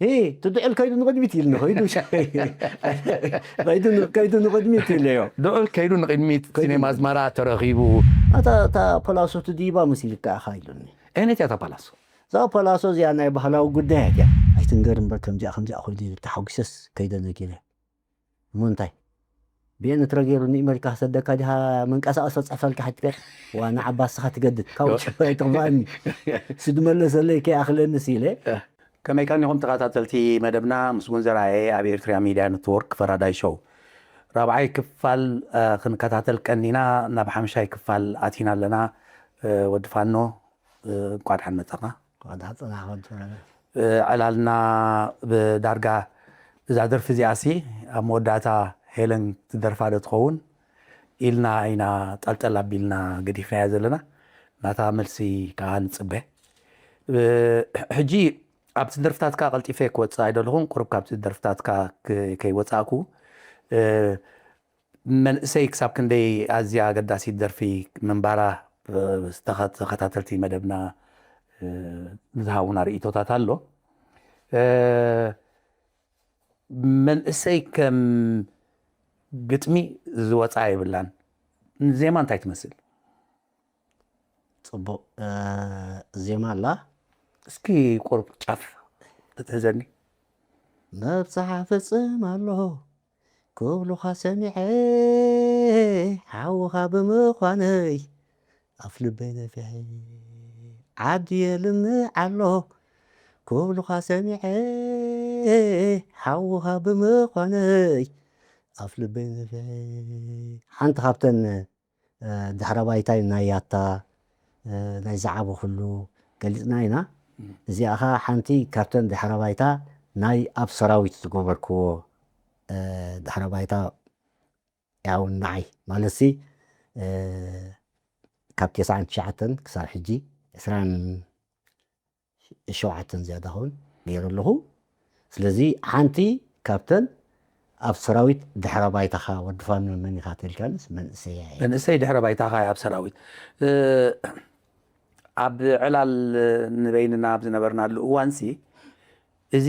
ሄ፣ እቲ ድዑል ከይዱ ንቕድሚት ኢልኒ፣ ከይዱ ሸ-፣ ከይዱ ን-፣ ከይዱ ንቕድሚት ኢለዮ። ድዑል ከይዱ ንቕድሚት፣ ከይዱ ሲኔማ ንቕድሚት። ኣዝመራ ተረኺቡ። ኣታ፣ እታ ፖላሶ ትድይባ መሲልካ ኢኻ ኢሉኒ። ኣየነይቲ እያ እታ ፓላሶ? እዛ ፓላሶ እዚኣ ናይ ባህላዊ ጉዳያት እያ። ኣይትንገር እምበር ከምዚኣ፣ ከምዚኣ ኮይኑ ኢሉ ተሓጒሰስ ከይደ ነጊረ። እሞ እንታይ? ብኤንትረ ገይሩ ንእመሪካ ክሰደካ ዲኻ መንቀሳቐሲ ክጽሕፈልካ ሓቲተ? ዋ፣ ንዓባ ንስኻ ትገድድ። ካብኡ ጭፈ ኣይትቕባእኒ። ስዲ መለሰለይ ከይኣኽለኒ ሲለ። ከመይ ቀኒኹም ተኸታተልቲ መደብና? ምስጉን ዘርኣየ ኣብ ኤርትራ ሚድያ ኔትወርክ ፈራዳይ ሾው ራብዓይ ክፋል፣ እ፣ ክንከታተል ቀኒና ናብ ሓምሻይ ክፋል ኣቲና ኣለና። እ፣ ወዲ ፋኖ፣ እ፣ እንቋዕ ደሓን መጻኻ። እንቋዕ ደሓን ጸናሕካ ወዲ ፈራዳይ። እ፣ ዕላልና ብዳርጋ እዛ ደርፊ እዚኣሲ ኣብ መወዳእታ ሄለን ትደርፋ ዶ ትኸውን ኢልና ኢና ጠልጠል ኣቢልና ገዲፍናያ ዘለና። ናታ መልሲ ከኣ ንጽበ። እ፣ ሕጂ ኣብቲ ደርፍታትካ ቀልጢፈ ክወጽእ ኣይደለኹን፣ ቁሩብ ካብቲ ደርፍታትካ ክ-፣ ከይወጻእኩ፣ እ፣ መንእሰይ ክሳብ ክንደይ ኣዝያ ኣገዳሲት ደርፊ ምንባራ፣ እ፣ ዝተኸ-፣ ተኸታተልቲ መደብና፣ እ፣ ዝሃቡና ርእይቶታት ኣሎ። እ፣ መንእሰይ ከም ግጥሚ ዝወጻ የብላን። ንዜማ እንታይ ትመስል? ጽቡቕ፣ እ፣ ዜማ ኣላ። እስኪ ቁሩብ ጫፍ ክትሕዘኒ። መብጽዓ ፍጽም ኣለኹ ክብሉኻ ሰሚዐ፣ ሓውኻ ብምዃነይ ኣፍ ልበይ ነፊሐ። ዓዲ የልምዕ ኣሎ ክብሉኻ ሰሚዐ፣ ሓውኻ ብምዃነይ ኣፍ ልበይ ነፊሐ። ሓንቲ ካብተን እ፣ ድሕረ ባይታይ ናይ ያታ፣ እ፣ ናይ ዝዓበኹሉ ገሊጽና ኢና። እም። እዚኣ ኸኣ ሓንቲ ካብተን ድሕረ ባይታ ናይ ኣብ ሰራዊት ዝገበርክዎ፣ እ፣ ድሕረ ባይታ፣ ያው ንዓይ ማለትሲ፣ እ፣ ካብ ተስዓን ትሽዓተን ክሳብ ሕጂ ዕስራን ሸውዓተን ዝያዳ ኸውን ገይረ ኣለኹ። ስለዚ ሓንቲ ካብተን ኣብ ሰራዊት ድሕረ ባይታኻ ወዲ ፋኖ መን ኢኻ ተልካንስ መንእሰይ እያ። መንእሰይ ድሕረ ባይታኻ እያ ኣብ ሰራዊት። እ፣ ኣብ ዕላል ንበይንና ኣብ ዝነበርናሉ እዋንሲ እዚ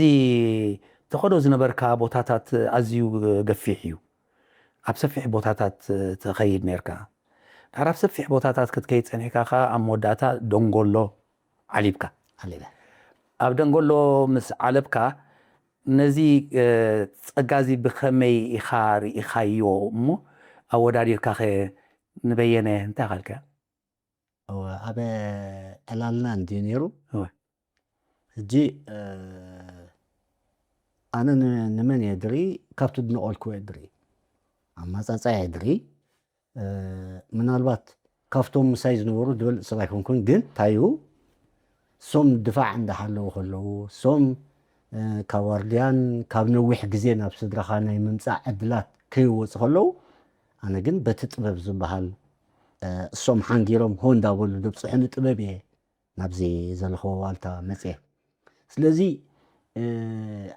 ተኸዶ ዝነበርካ ቦታታት ኣዝዩ ገፊሕ እዩ። ኣብ ሰፊሕ ቦታታት ትኸይድ ነርካ። ድሓር ኣብ ሰፊሕ ቦታታት ክትከይድ ጸኒሕካ ኸኣ ኣብ መወዳእታ ደንጎሎ ዓሊብካ። ዓሊበ። ኣብ ደንጎሎ ምስ ዓለብካ ነዚ፣ እ፣ ጸጋ እዚ ብኸመይ ኢኻ ርኢኻዮ እሞ ኣወዳዲርካኸ ንበየነ እንታይ ኢኻ ኢልካዮ? እወ፣ ኣብ ዕላልና እንድዩ ነይሩ። እወ። ሕጂ፣ እ፣ ኣነ ን-፣ ንመን እየ ድርኢ? ካብቲ ድነቐልክዎ እየ ድርኢ። ኣመጻጽኣ እየ ድርኢ። እ፣ ምናልባት ካብቶም ምሳይ ዝነበሩ ዝበልጽ ሰብ ኣይኮንኩን፣ ግን እንታይ እዩ፣ ሶም ድፋዕ እንዳሃለዉ ከለዉ፣ ሶም፣ እ፣ ካብ ዋርድያን ካብ ነዊሕ ግዜ ናብ ስድራኻ ናይ ምምጻእ ዕድላት ከይወጹ ከለዉ፣ ኣነ ግን በቲ ጥበብ ዝበሃል፣ እ፣ እሶም ሓንጊሮም ሆ እንዳበሉ ዘብጽሑኒ ጥበብ እየ ናብዚ ዘለኽዎ ዋልታ መጽየ። ስለዚ፣ እ፣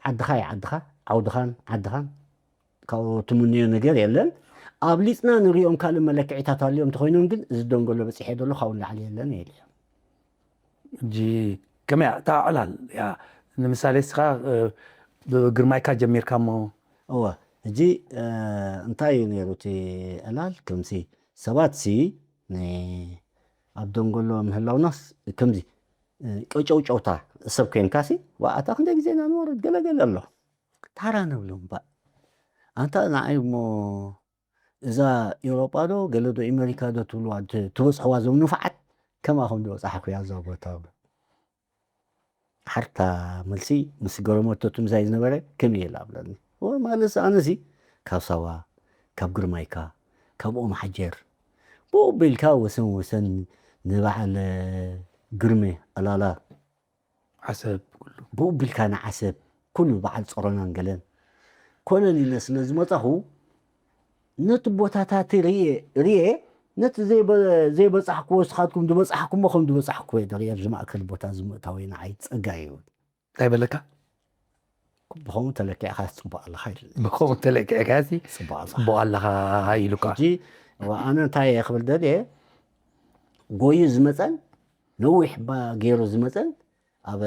ዓድኻ እዩ ዓድኻ፣ ዓውድኻን ዓድኻን፣ ካብኡ ትምንዮ ነገር የለን። ኣብሊጽና ንሪኦም ካልእ መለክዒታት ኣልዮም እንተኾይኖም ግን፣ እዚ ደንጎሎ በጺሐ ዘሎ ካብኡ ንላዕሊ የለን ኢለ። ሕጂ ከመይ እያ እታ ዕላል? ያ፣ ንምሳሌ፣ እስኻ፣ እ፣ ብግርማይካ ጀሚርካ እሞ። እወ፣ ሕጂ፣ እ፣ እንታይ እዩ ነይሩ እቲ ዕላል? ከምሲ ሰባትሲ ን-፣ ኣብ ደንጎሎ ምህላውናስ ከምዚ፣ እ፣ ቀጨውጨውታ ሰብ ኮይንካሲ፣ "ዋ፣ ኣታ ክንደይ ግዜ ኢና ንወርድ?" ገለ ገለ ኣሎ። ታራ ንብሎም፣ "ባ፣ ኣንታ ንዓይ እሞ እዛ ኤውሮጳ ዶ፣ ገለ ዶ፣ ኤመሪካ ዶ ትብልዋ፣ ት-፣ ትበጽሕዋ፣ እዞም ንፉዓት ከማኹም ዝበጻሕኩያ እዛ ቦታ?" ሓርታ መልሲ ምስ ገረመቶ እቲ ምሳይ ዝነበረ፣ "ከመይ ኢላ?" ብለኒ። "እወ፣ ማለትሲ ኣነሲ ካብ ሳዋ፣ ካብ ግርማይካ፣ ካብ ኦም ሓጀር፣ ብኡ ቢልካ ወሰን ወሰን ንበዓል ግርሜ ዕላላ፣ ዓሰብ፣ ኩሉ፣ ብኡ ቢልካ ንዓሰብ፣ ኩሉ በዓል ጾሮናን ገለን ኮለል ኢለ ስለ ዝመጻኹ፣ ነቲ ቦታታት ርየ፣ ርየ፣ ነቲ ዘይበ-፣ ዘይበጻሕክዎ፣ ንስኻትኩም ዝበጻሕኩሞ ከም ዝበጻሕክዎ እየ ርየ፣ ኣብዚ ማእከል ቦታ እዚ ምእታወይ ንዓይ ጸጋ እዩ." እንታይ በለካ? ብኸምኡ ተለኪዕካ ጽቡቕ ኣለኻ ኢሉኒ። ብኸምኡ ተለኪዕካ ሲ ጽቡቕ ኣለኻ። ጽቡቕ ኣለኻ ኢሉካ። ሕጂ፣ እዋ፣ ኣነ እንታይ እየ ክብል ደልየ፣ ጎዩ ዝመጸን፣ ነዊሕ ባ-፣ ገይሩ ዝመጸን፣ ኣብ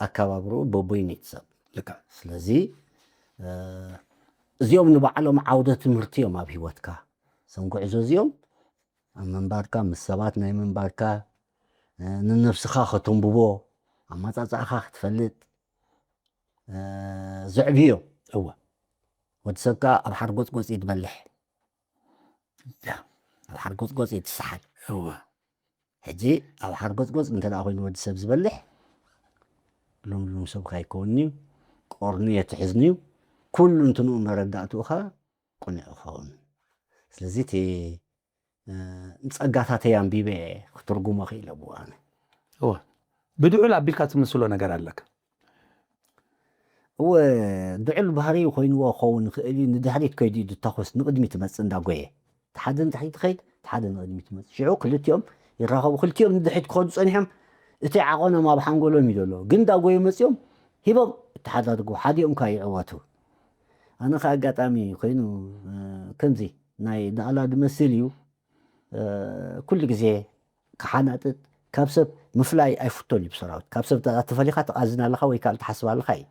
ኣከባብርኡ በቦይነይቲ ሰብ። ልካ ስለዚ እ፣ እዚኦም ንባዕሎም ዓውደ ትምህርቲ እዮም ኣብ ህይወትካ። እዞም ጉዕዞ እዚኦም ኣብ ምንባርካ፣ ምስ ሰባት ናይ ምንባርካ፣ እ፣ ንነብስኻ ከተንብቦ፣ ኣመጻጽኣኻ ክትፈልጥ እ፣ ዘዕብዩ እዮም። እወ ወዲ ሰብካ ኣብ ሓርጎጽጎጽ እዩ ዝበልሕ። ያ ኣብ ሓርጎጽጎጽ እዩ ትሰሓል። እወ ሕጂ ኣብ ሓርጎጽጎጽ እንተ ደኣ ኮይኑ ወዲ ሰብ ዝበልሕ፣ ሉምሉም ሰብ ካይከውንኒ እዩ፣ ቆርኒ የትሕዝኒ እዩ፣ ኩሉ እንትንኡ መረዳእትኡ ኸ ቁኑዕ ይኸውን። ስለዚ እቲ እ፣ ንጸጋታተይ ኣንቢበ ክትርጉሞ ክኢለ ብኡ ኣነ። እወ ብድዑል ኣቢልካ ትምስሎ ነገር ኣለካ። እወ ድዑል ባህሪ ኮይንዎ ክኸውን ይኽእል እዩ። ንድሕሪት ከይዱ እዩ ድተኹስ፣ ንቕድሚት ይመጽእ እንዳጎየ። እቲ ሓደ ንድሕሪት ይኸይድ፣ እቲ ሓደ ንቕድሚት ይመጽእ። ሽዑ ክልቲኦም ይራኸቡ፣ ክልቲኦም ንድሕሪት ክኸዱ ጸኒሖም፣ እቲ ዓቐኖም ኣብ ሓንጎሎም እዩ ዘሎ። ግን እንዳጎዩ መጺኦም ሂቦም እተሓዳድጉ፣ ሓዲኦም ከኣ ይዕወቱ። ኣነ ከኣ ኣጋጣሚ ኮይኑ እ፣ ከምዚ ናይ ዳእላ ድመስል እዩ። እ፣ ኩሉ ግዜ ክሓናጥጥ፣ ካብ ሰብ ምፍላይ ኣይፍቶን እዩ ብሰራዊት። ካብ ሰብ ተፈሊኻ ትቓዝን ኣለኻ ወይ ካልእ ትሓስብ ኣለኻ እዩ።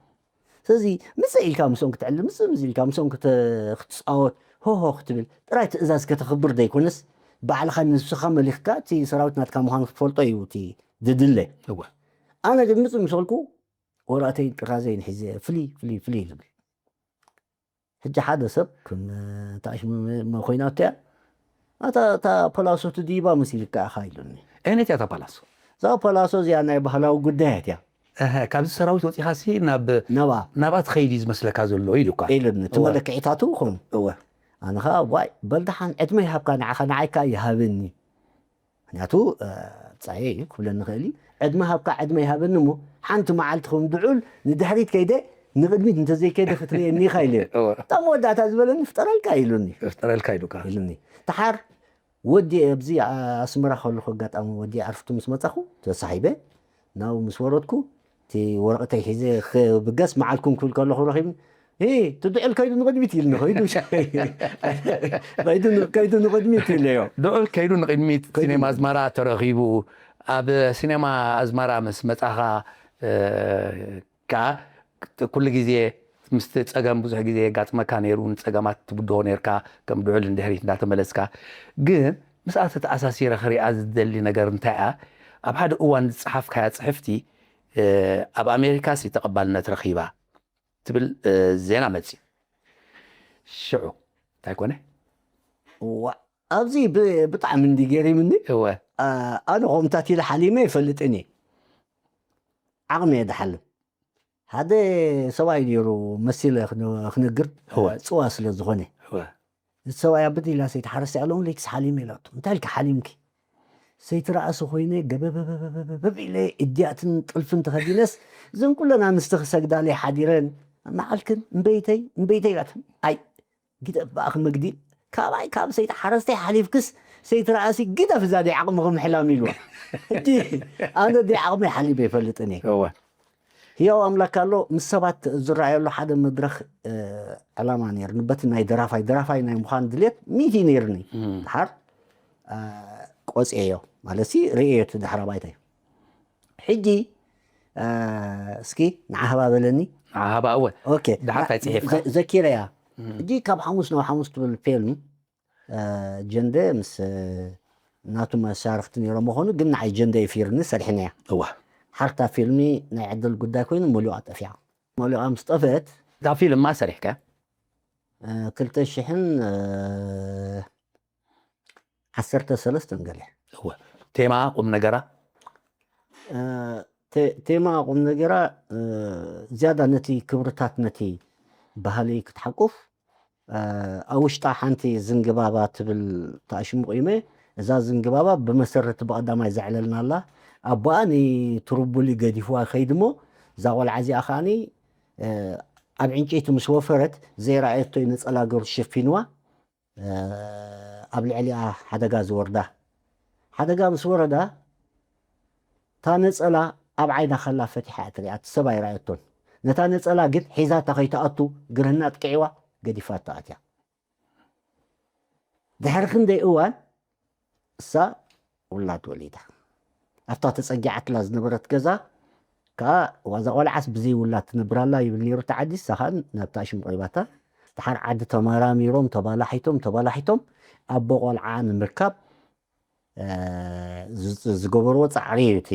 ስለዚ ምጽእ ኢልካ ምስኦም ክትዕልል፣ ምጽእ ምጽእ ኢልካ ምስኦም ክተ- ክትጻወት፣ ሆሆ ክትብል፣ ጥራይ ትእዛዝ ከተኽብር ዘይኮነስ ባዕልኻ ንስኻ መሊኽካ እቲ ሰራዊት ናትካ ምዃኑ ክትፈልጦ እዩ እቲ ድድለ። እወ ኣነ ግን ምጽእ ምስ በልኩ ወረቐተይን ጥራዘይን ሒዘ ፍልይ ፍልይ ፍልይ ዝብል። ሕጂ ሓደ ሰብ ከም ታሽሙ ኮይናቶ እያ። ኣታ እታ ፖላሶ ትድይባ መሲልካ ኢኻ ኢሉኒ። ኣይነት እያ እታ ፓላሶ? እዛ ፖላሶ እዚኣ ናይ ባህላዊ ጉዳያት እያ። እህ፣ ካብዚ ሰራዊት ወፂኻሲ ናብ ናብኣ ናብኣ ትኸይድ እዩ ዝመስለካ ዘሎ ኢሉካ። ኢሉኒ። እቲ እወ። መለክዒታቱ ኹም እወ ኣነ ኸዓ ዋይ በልደሓን ዕድመ ይሃብካ ንዓኻ ንዓይካ ይሃበኒ። ምክንያቱ እ፣ ብጻየ እዩ ክብለኒ ይኽእል እዩ። ዕድመ ሃብካ ዕድመ ይሃበኒ እሞ ሓንቲ መዓልቲ ከም ድዑል ንድሕሪት ከይደ ንቕድሚት እንተዘይከይደ ክትርእየኒ ኢኻ ኢለ። እወ እታ መወዳእታ ዝበለኒ ፍጠረልካ ኢሉኒ ፍጠረልካ ኢሉካ። ኢሉኒ። ተሓር ወዲ ኣብዚ ኣስመራ ከለኹ ኣጋጣሚ ወዲ ዓርፍቱ ምስ መጻኹ ተሳሒበ ናብኡ ምስ ወረድኩ እቲ ወረቐተይ ሒዘ ክብገስ መዓልኩም ክብል ከለኹ ረኺብኒ። እ ትድዕል ከይዱ ንቕድሚት ኢልኒ ከይዱ ከይዱ ን- ከይዱ ንቕድሚት ኢለዮ። ድዑል ከይዱ ንቕድሚት ከይዱ ሲኔማ ንቕድሚት። ኣዝማራ ተረኺቡ ኣብ ሲኔማ ኣዝማራ ምስ መጻኻ እ፣ ከኣ ኩሉ ግዜ ምስቲ ጸገም ብዙሕ ግዜ የጋጥመካ ነይሩ፣ ንጸገማት ትብድሆ ነርካ ከም ድዑል ንድሕሪት እንዳተመለስካ። ግን ምስኣ ተተኣሳሲረ ክሪኣ ዝደሊ ነገር እንታይ እያ? ኣብ ሓደ እዋን ዝጸሓፍካያ ጽሕፍቲ እ፣ ኣብ ኣሜሪካ ሲ ተቐባልነት ረኺባ ትብል እ፣ ዜና መጺ ሽዑ እንታይ ኮነ? ዋ ኣብዚ ብ- ብጣዕሚ እንዲ ገሪምኒ። እወ ኣ- ኣነ ከምታት ኢለ ሓሊመ ይፈልጥን እየ። ዓቕሚ እየ ድሓልም። ሓደ ሰብኣይ ነይሩ መሲለ ክነ- ክነግር እወ። ፅዋ ስለ ዝኾነ እወ እቲ ሰብኣይ ኣብት ኢላ ሰይቲ ሓረስቲ ኣለውን ለይትስ ሓሊመ ኢላቶ። እንታይ ኢልካ ሓሊምኪ? ሰይቲ ረኣሲ ኮይነ ገበበበበበብ ኢለ እድያትን ጥልፍን ተኸዲነስ እዘን ኩለን ኣንስቲ ክሰግዳለይ ሓዲረን መዓልክን እምበይተይ እምበይተይ ኢላተን። ኣይ ግደፍ ብኣኽ መግዲ ካባይ ካብ ሰይቲ ሓረስተይ ሓሊፍክስ ሰይቲ ረኣሲ ግደፍ እዛ ደይ ዓቕምኺ ምሕላም ኢልዋ። ሕጂ ኣነ ደይ ዓቕመይ ሓሊበ ይፈልጥን እየ። እወ ህያው ኣምላክ ኣሎ ምስ ሰባት ዝረኣየሉ ሓደ መድረኽ እ፣ ዕላማ ነይርኒ። በቲ ናይ ደራፋይ ደራፋይ ናይ ምዃን ድሌት ሚእቲ ነይርኒ። ድሓር እ፣ ቆፅየዮ ማለት ሲ ርእየዮ እቲ ድሕረ ባይታይ። ሕጂ እ፣ እስኪ ንዓህባ በለኒ። ንዓህባ እወ ኦኬ ድሓር ታይ ፅሒፍካ? ዘ- ዘኪረያ። ሕጂ ካብ ሓሙስ ናብ ሓሙስ ትብል ፊልም እ፣ ጀንደ ምስ እ፣ ናቱ መሳርክቲ ነይሮም ምኾኑ ግን ንዓይ ጀንደ ይፊርኒ ሰሪሕናያ። እወ ሓርታ ፊልሚ ናይ ዕድል ጉዳይ ኮይኑ መሊኣ ጠፊኣ። መሊኣ ምስ ጠፈት እታ ፊልም ማ ሰሪሕካ? እ፣ ክልተ ሽሕን እ፣ ዓሰርተ ሰለስተን ገለ። እወ ቴማ ቁም ነገራ? እ፣ ቴ- ቴማ ቁም ነገራ እ፣ ዝያዳ ነቲ ክብርታት ነቲ ባህሊ ክትሓቁፍ እ፣ ኣብ ውሽጣ ሓንቲ ዝንግባባ ትብል ተኣሽሙ ቆይመ። እዛ ዝንግባባ ብመሰረቲ ብቐዳማይ ዘዕለልና ኣላ። ኣቦኣ ንትርቡሊ ገዲፍዋ ከይድ እሞ እዛ ቆልዓ እዚኣ ከዓኒ እ፣ ኣብ ዕንጨይቲ ምስ ወፈረት ዘይረኣየቶ ነፀላ ገሩ ሸፊንዋ እ፣ ኣብ ልዕሊኣ ሓደጋ ዝወርዳ። ሓደጋ ምስ ወረዳ እታ ነፀላ ኣብ ዓይና ከላ ፈቲሓ እያ ትሪኣ። እቲ ሰብ ኣይረኣየቶን። ነታ ነፀላ ግን ሒዛታ ከይትኣቱ ግርህና ኣጥቂዕዋ ገዲፋቶ ኣትያ። ድሕሪ ክንደይ እዋን እሳ ውላድ ወሊዳ ኣብታ ተፀጊዓትላ ዝነበረት ገዛ ከዓ ዋዛ ቆልዓስ ብዘይ ውላድ ትነብር ኣላ ይብል ነይሩ እቲ ዓዲ። እሳ ከዓ ናብታ ሽም ቀሪባታ። ድሓር ዓዲ ተመራሚሮም ተባላሒቶም ተባላሒቶም ኣቦ ቆልዓ ንምርካብ እ፣ ዝ- ዝገበርዎ ፃዕሪ እዩ እቲ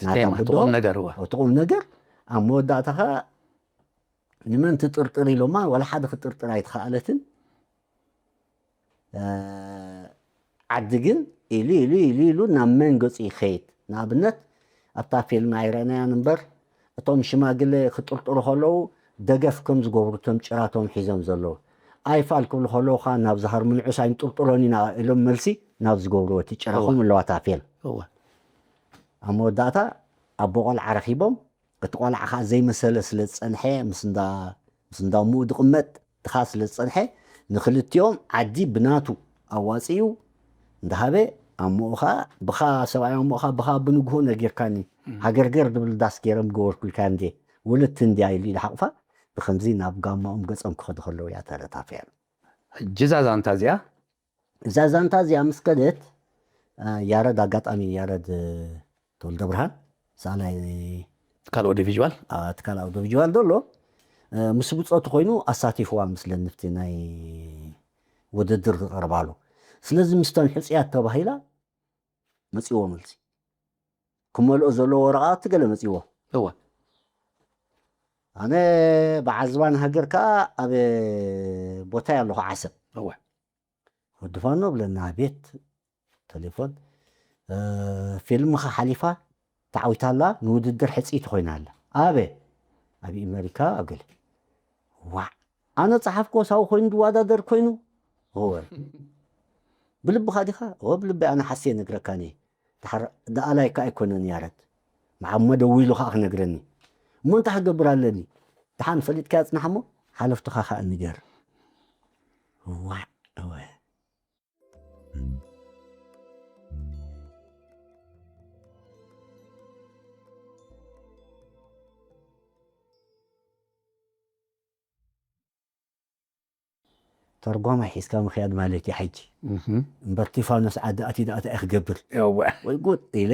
ናታ ስቴማ ብድሆ። ትቑም ነገር እወ እቲ ቁም ነገር ኣብ መወዳእታ ከዓ ንመን ትጥርጥር ኢሎማ ዋላ ሓደ ክጥርጥር ኣይትኸኣለትን። እ፣ ዓዲ ግን ኢሉ ኢሉ ኢሉ ኢሉ ናብ መን ገፁ ይኸይድ? ንኣብነት ኣብታ ፊልም ኣይረኣናያን እምበር እቶም ሽማግለ ክጥርጥሩ ከለዉ ደገፍ ከም ዝገብሩ እቶም ጭራቶም ሒዞም ዘለዉ ኣይፋል ክብሉ ከለዉ ከዓ ናብዚ ሃርሙ ንዑስ ኣይንጥርጥሮን ኢና ኢሎም መልሲ ናብ ዝገብርዎ እቲ ጭራ ከምኡ ኣለዋ እታ ፊልም። እወ ኣብ መወዳእታ ኣቦ ቆልዓ ረኺቦም እቲ ቆልዓ ከዓ ዘይመሰለ ስለ ዝፀንሐ ምስ እንዳ ምስ እንዳሙኡ ድቕመጥ ድኻ ስለ ዝፀንሐ ንክልቲኦም ዓዲ ብናቱ ኣዋፂኡ እንዳሃበ ኣሞኡ ከዓ ብኻ ሰብኣይ ኣሞኡ ከዓ ብኻ ብንግሆ ነጊርካኒ ሃገርገር ድብል ዳስ ገይሮም ገበርኩልካ እንዴ ወለድቲ እንድያ ኢሉ ኢሉ ሓቕፋ ብከምዚ ናብ ጋማኦም ገፆም ክኸዱ ከለዉ እያ ተረታፊያ። ሕጂ እዛ ዛንታ እዚኣ እዛ ዛንታ እዚኣ ምስ ከደት እ፣ ያረድ ኣጋጣሚ ያረድ እ፣ ተወልደ ብርሃን ሳላይ ትካል ኦዲዮ ቪዥዋል እ፣ ትካል ኣውዲዮ ቪዥዋል ዘሎ እ፣ ምስ ብፆቱ ኮይኑ ኣሳቲፍዋ ምስለ ንፍቲ ናይ ውድድር ዝቐርባሉ። ስለዚ ምስቶም ሕፅያት ተባሂላ መፅዎ መልሲ ክመልኦ ዘለዎ ወረቓቕቲ ገለ መፅዎ። እወ ኣነ ብዓዝባ ንሃገር ከዓ ኣብ ቦታ ኣለኹ ዓሰብ እወ ወዲ ፋኖ ብለና ቤት ቴሌፎን እ፣ ፊልምኻ ሓሊፋ ተዓዊታ ኣላ ንውድድር ሕፅይቲ ኮይና ኣላ። ኣበ ኣብ ኣሜሪካ ኣብ ገለ ዋዕ ኣነ ፀሓፍኮ ሳው ኮይኑ ዝወዳደር ኮይኑ እወ ብልብኻ ዲኻ እወ ብልቢ ኣነ ሓስየ ነግረካኒ ድሓር ደኣላይ ከዓ ኣይኮነን ያረት መዓሞ ደዊሉ ከዓ ክነግረኒ እሞ እንታይ ክገብር ኣለኒ ድሓን ፈሊጥካ ያፅናሕ እሞ ሓለፍትኻ ከዓ ንገር ዋዕ እወ ተርጓማይ ሒዝካ ምኽያድ ማለት እዩ ሕጂ እምበር ቲፋኖስ ዓዲ ኣትዩ ደኣ እንታይ ክገብር እወ ወይ ጉድ ኢለ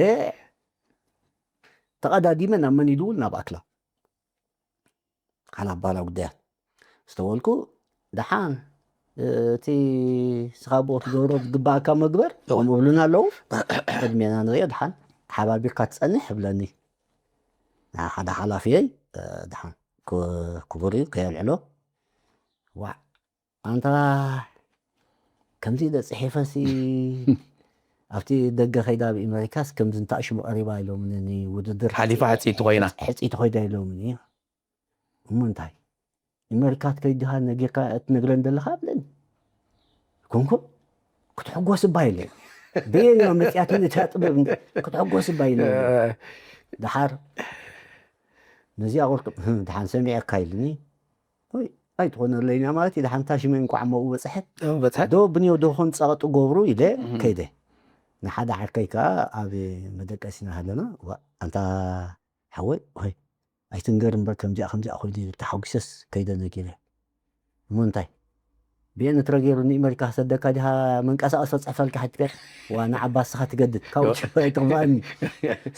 ተቐዳዲመ ናብ መን ይድውል ናብ ኣክላ ሓላባላ ጉዳያት ዝተበልኩ ደሓን እቲ ስኻ ብኦ ትገብሮ ዝግባእካ መግበር ከምኡ ብሉና ኣለዉ ቅድሜና ንሪኦ ደሓን ሓባቢርካ ትፀንሕ እብለኒ ሓደ ሓላፍየይ ደሓን ክቡር እዩ ከየልዕሎ ዋዕ ኣንታ ከምዚ ኢለ ፅሒፈሲ ኣብቲ ደገ ከይዳ ኣብ ኢመሪካስ ከምዚ እንታእሽሙ ቀሪባ ኢሎምኒ ውድድር ሓሊፋ ሕፅይቲ ኮይና ሕፅይቲ ኮይዳ ኢሎምኒ እሞ እንታይ ኢመሪካ ትከይድ ዲኻ ነጊርካ እትነግረን ዘለኻ ብለኒ ኮንኮ ክትሕጎስ እባ ኢለ በየን መፅያትኒ እታ ጥበብ ክትሕጎስ እባ ኢለ ድሓር ነዚኣ ቁርጡ ድሓን ሰሚዐካ ኢልኒ ወይ ኣይትኾነለይን እያ ማለት እዩ። ሓንታ ሽመይ እንቋዕ መኡ በፅሐት በፅሐት ዶ ብንዮ ዶ ኾን ፀቐጡ ገብሩ ኢለ ከይደ ንሓደ ዓርከይ ከዓ ኣብ መደቀሲና ሃለና ዋ ኣንታ ሓወይ ወይ ኣይትንገር እምበር ከምዚኣ ከምዚኣ ኮይሉ ኢሉ ተሓጒሰስ ከይደ ነጊረ እሞ እንታይ ብኤን እትረገይሩ ንእመሪካ ክሰደካ ዲኻ መንቀሳቐሲ ክፅሕፈልካ ሕትከ ዋ ንዓባስኻ ትገድድ ካብኡ ጭፈ ኣይትኽባኣኒ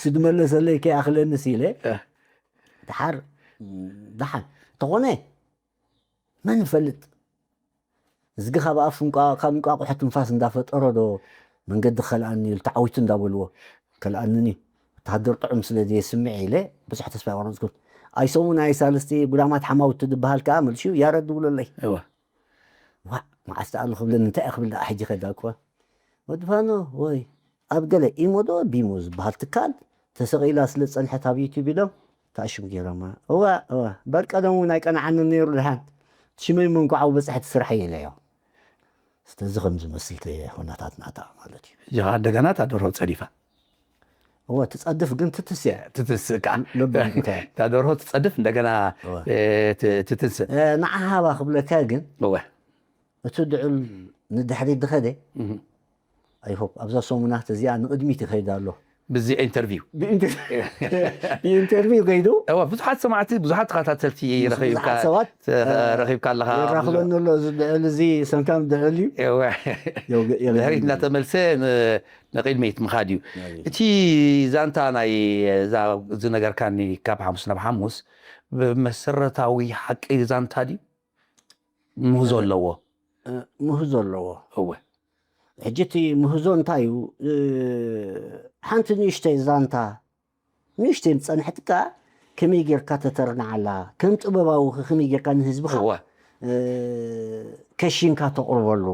ስድመለሰለይ ከይኣኽለንስ ኢለ ድሓር ደሓን ተኾነ መን ይፈልጥ እዝጊ ካብ ኣፍ እንቋ ካብ እንቋቑሖ ትንፋስ እንዳፈጠሮ ዶ መንገዲ ከልኣኒ ኢሉ ተዓዊቱ እንዳበልዎ ከልኣንኒ ወተሃደር ጥዑም ስለ ዘየስምዕ ኢለ ብዙሕ ተስፋ ይቆረፅኩ ኣይሰሙን ኣይ ሳልስቲ ጉዳማት ሓማውቲ ዝበሃል ከዓ መልሽዩ ያረድ ድውለለይ እወ ዋ መዓስ ተኣሉ ክብለኒ እንታይ ክብል ደኣ ሕጂ ከዳኩ ወዲ ፋኖ ወይ ኣብ ገለ ኢሞ ዶ ቢሞ ዝበሃል ትካል ተሰቒላ ስለ ዝጸንሐት ኣብ ዩቲብ ኢሎም ተኣሽም ገይሮማ። እዋ እዋ በል ቀደም እውን ኣይቀንዓንን ነይሩ ድሓን ሽመይ መንቋዓዊ በጻሕቲ ስራሕ እየ ኢለዮ። ስለዚ ከም ዝመስል ኩነታት ናታ ማለት እዩ። እዚኻ እንደገና እታ ደርሆ ጸዲፋ። እወ ትጸድፍ ግን ትትስ እያ። ትትስእ ከዓ። እታ ደርሆ ትጸድፍ እንደገና ትትንስእ። ንዓ ሃባ ክብለካ ግን እወ እቲ ድዑል ንድሕሪት ድኸደ ኣይሆፕ ኣብዛ ሰሙናት እዚኣ ንቕድሚት ይኸይድ ኣሎ። ብዚ ኢንተርቪው ብኢንተርቪው ከይዱ እዋ ብዙሓት ሰማዕቲ ብዙሓት ተኸታተልቲ ረኺብካ ሰባት ረኺብካ ኣለኻ ይራኽበኒ ኣሎ እዚ ድዕል እዚ ሰንካም ድዕል እዩ እዋ የውገ- የውገ- ድሕሪት እናተመልሰ ን- ንቕድሚት ምኻድ እዩ እቲ ዛንታ ናይ እዛ ዝነገርካኒ ካብ ሓሙስ ናብ ሓሙስ ብመሰረታዊ ሓቂ ዛንታ ድዩ ምህዞ ኣለዎ ምህዞ ኣለዎ እወ ሕጂ እቲ ምህዞ እንታይ እዩ እ፣ ሓንቲ ንእሽተይ ዛንታ ንእሽተይ ዝፀንሐትካ ከመይ ጌርካ ተተርንዓላ ከም ጥበባዊ ከ ከመይ ጌርካ ንህዝብኻ እወ እ፣ ከሺንካ ተቕርበሉ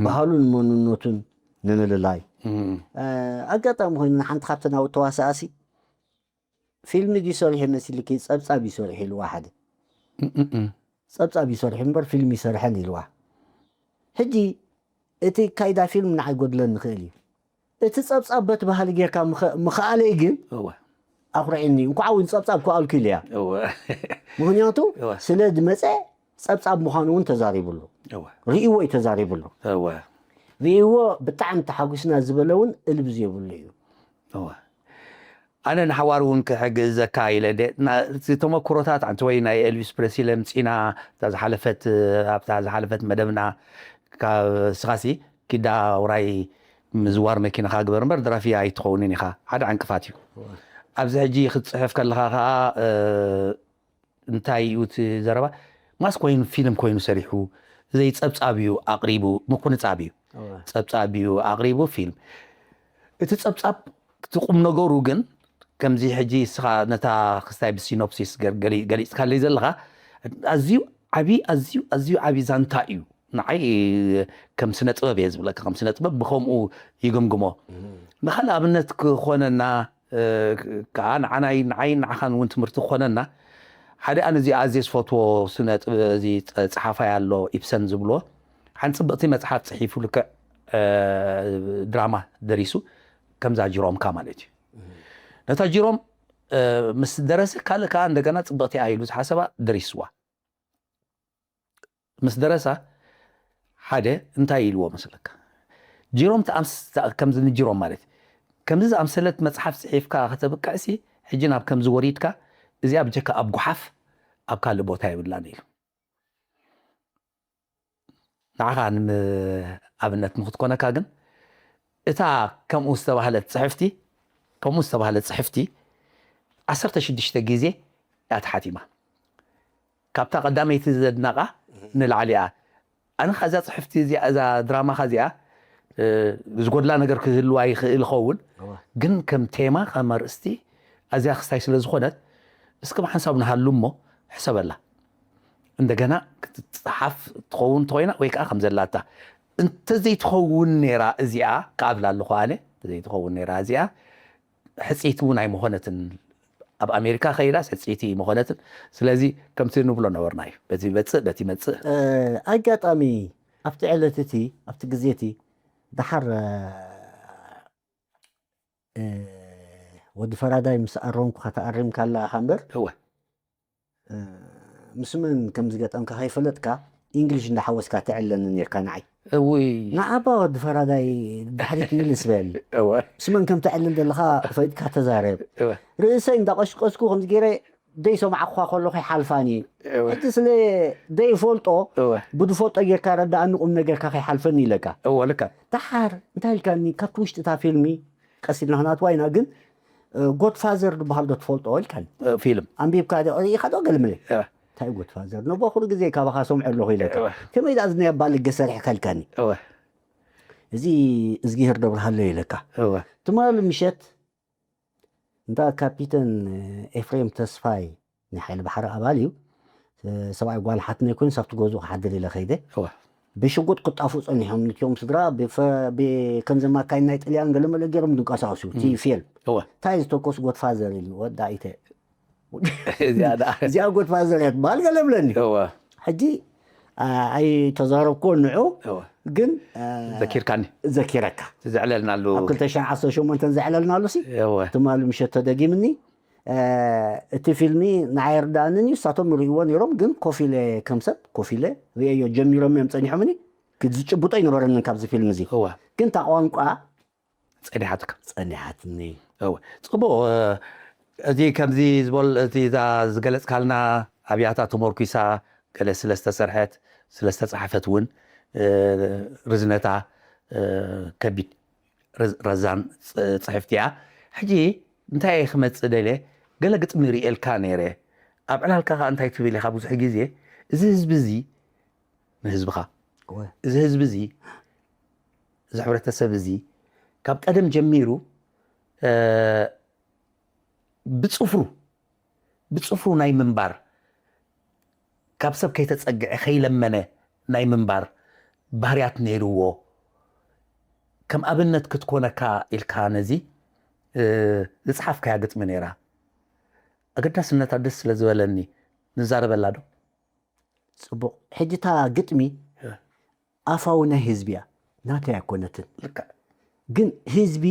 ባህሉን መንነቱን ንምልላይ እም፣ እ፣ ኣጋጣሚ ኮይኑ ንሓንቲ ካብተን ኣብ ተዋሳእሲ ፊልሚ ድዩ ሰሪሑ መሲልኪ ጸብጻብ እዩ ሰሪሑ ኢልዋ ሓደ እም፣ እም፣ እም። ጸብጻብ ይሰርሕ እምበር ፊልም ይሰርሐን ኢልዋ ሕጂ እቲ ካይዳ ፊልም ንዓይ ጎድለን ንኽእል እዩ እቲ ጸብጻብ በቲ ባህሊ ጌርካ ምኸ- ምኽኣለይ ግን እወ ኣኹርዒኒ እንኳዕ እውን ጸብጻብ ክኣልኩ ኢልያ እወ ምክንያቱ እወ። ስለ ዝመፀ ጸብጻብ ምዃኑ እውን ተዛሪብሉ እወ ርእይዎ እዩ ተዛሪብሉ እወ ርእይዎ ብጣዕሚ ተሓጒስና ዝበለ እውን እልብዝ የብሉ እዩ እወ ኣነ ንሓዋር እውን ክሕግዘካ ኢለ ደ- ና- እቲ ተመክሮታት ኣንቲ ወይ ናይ ኤልቪስ ፕሬስሊ ምፂና እታ ዝሓለፈት ኣብታ ዝሓለፈት መደብና ካብ ስኻሲ ኪዳ ውራይ ምዝዋር መኪናኻ ግበር እምበር ደራፊ ኣይትኸውንን ኢኻ ሓደ ዕንቅፋት እዩ ኣብዚ ሕጂ ክትፅሕፍ ከለኻ ከዓ እ፣ እንታይ እዩ እቲ ዘረባ ማስ ኮይኑ ፊልም ኮይኑ ሰሪሑ ዘይ ፀብፃብ እዩ ኣቕሪቡ ምኩንፃብ እዩ ፀብፃብ እዩ ኣቕሪቡ ፊልም እቲ ፀብፃብ እቲ ቁም ነገሩ ግን ከምዚ ሕጂ እስኻ ነታ ክስታይ ብሲኖፕሲስ ገ- ገሊ- ገሊፅካለይ ዘለኻ ኣዝዩ ዓብዪ ኣዝዩ ኣዝዩ ዓብዪ ዛንታ እዩ ንዓይ ከም ስነ ጥበብ እየ ዝብለካ ከም ስነ ጥበብ ብከምኡ ይግምግሞ ንኻልእ ኣብነት ክኾነና እ፣ ከዓ ንዓናይ ንዓይ ንዓኻን እውን ትምህርቲ ክኾነና ሓደ ኣነ እዚ ኣዝየ ዝፈትዎ ስነ ጥበብ እዚ ፀ- ፀሓፋይ ኣሎ ኢብሰን ዝብሎ ሓንቲ ፅብቕቲ መፅሓፍ ፅሒፉ ልክዕ እ፣ ድራማ ደሪሱ ከምዛ ጅሮምካ ማለት እዩ ነታ ጅሮም እ፣ ምስ ደረሰ ካልእ ከዓ እንደገና ፅብቕቲ እያ ኢሉ ዝሓሰባ ደሪስዋ ምስ ደረሳ ሓደ እንታይ ኢልዎ መስለካ ጅሮም ተኣምስ- ከምዚ ንጅሮም ማለት እዩ። ከምዚ ዝኣምሰለት መፅሓፍ ፅሒፍካ ከተብቅዕሲ ሕጂ ናብ ከምዚ ወሪድካ እዚኣ ብጀካ ኣብ ጉሓፍ ኣብ ካልእ ቦታ የብላን ኢሉ ንዓኻ ንኣብነት ንክትኮነካ ግን እታ ከምኡ ዝተባህለት ፅሕፍቲ ከምኡ ዝተባህለት ፅሕፍቲ ዓሰርተ ሽዱሽተ ግዜ እያ ተሓቲማ ካብታ ቀዳመይቲ ዘድነቓ ንላዕሊ እያ ኣነ ከዛ ፅሕፍቲ እዚኣ እዛ ድራማኻ እዚኣ ዝጎድላ ነገር ክህልዋ ይኽእል ይኸውን ግን ከም ቴማ ከም ኣርእስቲ ኣዚያ ክስታይ ስለ ዝኾነት እስከ ብሓንሳብ ንሃሉ እሞ ሕሰበላ እንደገና ክትፅሓፍ ትኸውን እንተኮይና ወይ ከዓ ከም ዘላታ እንተዘይትኸውን ነይራ እዚኣ ክኣብላ ኣለኹ ኣነ እንተዘይትኸውን ነይራ እዚኣ ሕፅይቲ እውን ኣይምኾነትን ኣብ ኣሜሪካ ከይዳስ ሕፅይቲ ኣይምኾነትን ስለዚ ከምቲ ንብሎ ነበርና እዩ በቲ ይመፅእ በቲ ይመፅእ ኣጋጣሚ ኣብቲ ዕለት እቲ ኣብቲ ግዜ እቲ ደሓር ወዲ ፈራዳይ ምስ ኣረምኩ ከተኣሪምካ ኣለኻ እምበር እወ ምስ መን ከም ዝገጠምካ ከይፈለጥካ ኢንግሊሽ እንዳሓወስካ ትዕለኒ ነርካ ንዓይ እውይ ንዓባ ወዲ ፈራዳይ ድሕሪት ምልስ በል እወ ምስ መን ከም ትዕልል ዘለኻ ፈይጥካ ተዛረብ እወ ርእሰይ እንዳቀሽቀስኩ ከምዚ ገይረ ደይ ሰማዕኩኻ ከለኹ ይሓልፋኒ እወ ሕጂ ስለ ደይ ፈልጦ እወ ብድፈልጦ ጌርካ ረዳእኒ ቁም ነገርካ ከይሓልፈኒ ኢለካ እወ ልካ ደሓር እንታይ ኢልካኒ ካብቲ ውሽጢ እታ ፊልሚ ቀስ ኢልና ክንኣትዋ ኢና ግን ጎድፋዘር ዝበሃል ዶ ትፈልጦ ኢልካኒ ፊልም ኣንቢብካ ዶ ርኢኻ ዶ ገልምለ እወ እንታይ ጎድፋዘር ነቦ ኩሉ ግዜ ካባኻ ሰምዖ ኣለኹ ኢለካ እወ ከመይ ደኣ ዝናይ ኣባ ልገ ሰሪሕካ ኢልካኒ እወ እዚ እዝጊሄር ደብርሃሎ ኢለካ እወ ትማሊ ምሸት እንዳ ካፒተን ኤፍሬም ተስፋይ ናይ ሓይሊ ባሕሪ ኣባል እዩ ሰብኣይ ጓል ሓትነይ ኮይኑ ሳብቲ ገዝኡ ክሓድር ኢለ ከይደ እወ ብሽጉጥ ክጣፉ ፀኒሖም ንቲኦም ስድራ ብፈ- ብ- ከምዚ ማካይን ናይ ጥልያን ገለመለ ገይሮም ዝንቀሳቀሱ እቲ ፊልም እወ እንታይ ዝተኮስ ጎድፋዘር ኢሉ ወዳ ኢተ እዚኣ ደኣ እዚኣ ጎድፋዘር እያ ትበሃል ገለምለኒ እወ ሕጂ ኣይተዛረብኮ ንዑ እወ ግን ዘኪርካኒ ዘኪረካ ዘዕለልናሉ ኣብ ክልተ ሽሕን ዓሰርተ ሸሞንተን ዘዕለልናሉ ሲ እወ ትማሊ ምሸት ተደጊምኒ እቲ ፊልሚ ንዓይ ርዳእንን እዩ እሳቶም ርእይዎ ነይሮም ግን ኮፍ ኢለ ከም ሰብ ኮፍ ኢለ ርእየዮ ጀሚሮም እዮም ፀኒሖምኒ ዝጭብጦ ኣይነበረንን ካብዚ ፊልም እዚ እወ ግን እታ ቋንቋ ፀኒሓትካ ፀኒሓትኒ እወ፣ ጽቡቕ። እዚ ከምዚ ዝበል፣ እቲ እዛ ዝገለጽካልና ኣብያታ ተመርኩሳ ገለ ስለ ዝተሰርሐት፣ ስለ ዝተጻሕፈት እውን፣ ርዝነታ ከቢድ፣ ረዛን ጽሕፍቲ እያ። ሕጂ እንታይ እየ ክመጽእ ደልየ፣ ገለ ግጥሚ ርእየልካ ነይረ። ኣብ ዕላልካ ከኣ እንታይ ትብል ኢኻ ብዙሕ ግዜ፣ እዚ ህዝቢ እዚ፣ ንህዝብኻ፣ እዚ ህዝቢ እዚ፣ እዚ ሕብረተሰብ እዚ ካብ ቀደም ጀሚሩ ብጽፍሩ፣ ብጽፍሩ ናይ ምንባር፣ ካብ ሰብ ከይተጸግዐ ከይለመነ ናይ ምንባር ባህርያት ነይርዎ። ከም ኣብነት ክትኮነካ ኢልካ ነዚ ዝጸሓፍካያ ግጥሚ ነይራ። ኣገዳስነታ ደስ ስለ ዝበለኒ ንዛረበላ ዶ? ጽቡቕ። ሕጂ እታ ግጥሚ ኣፋዊ ናይ ህዝቢ እያ፣ ናተይ ኣይኮነትን። ግን ህዝቢ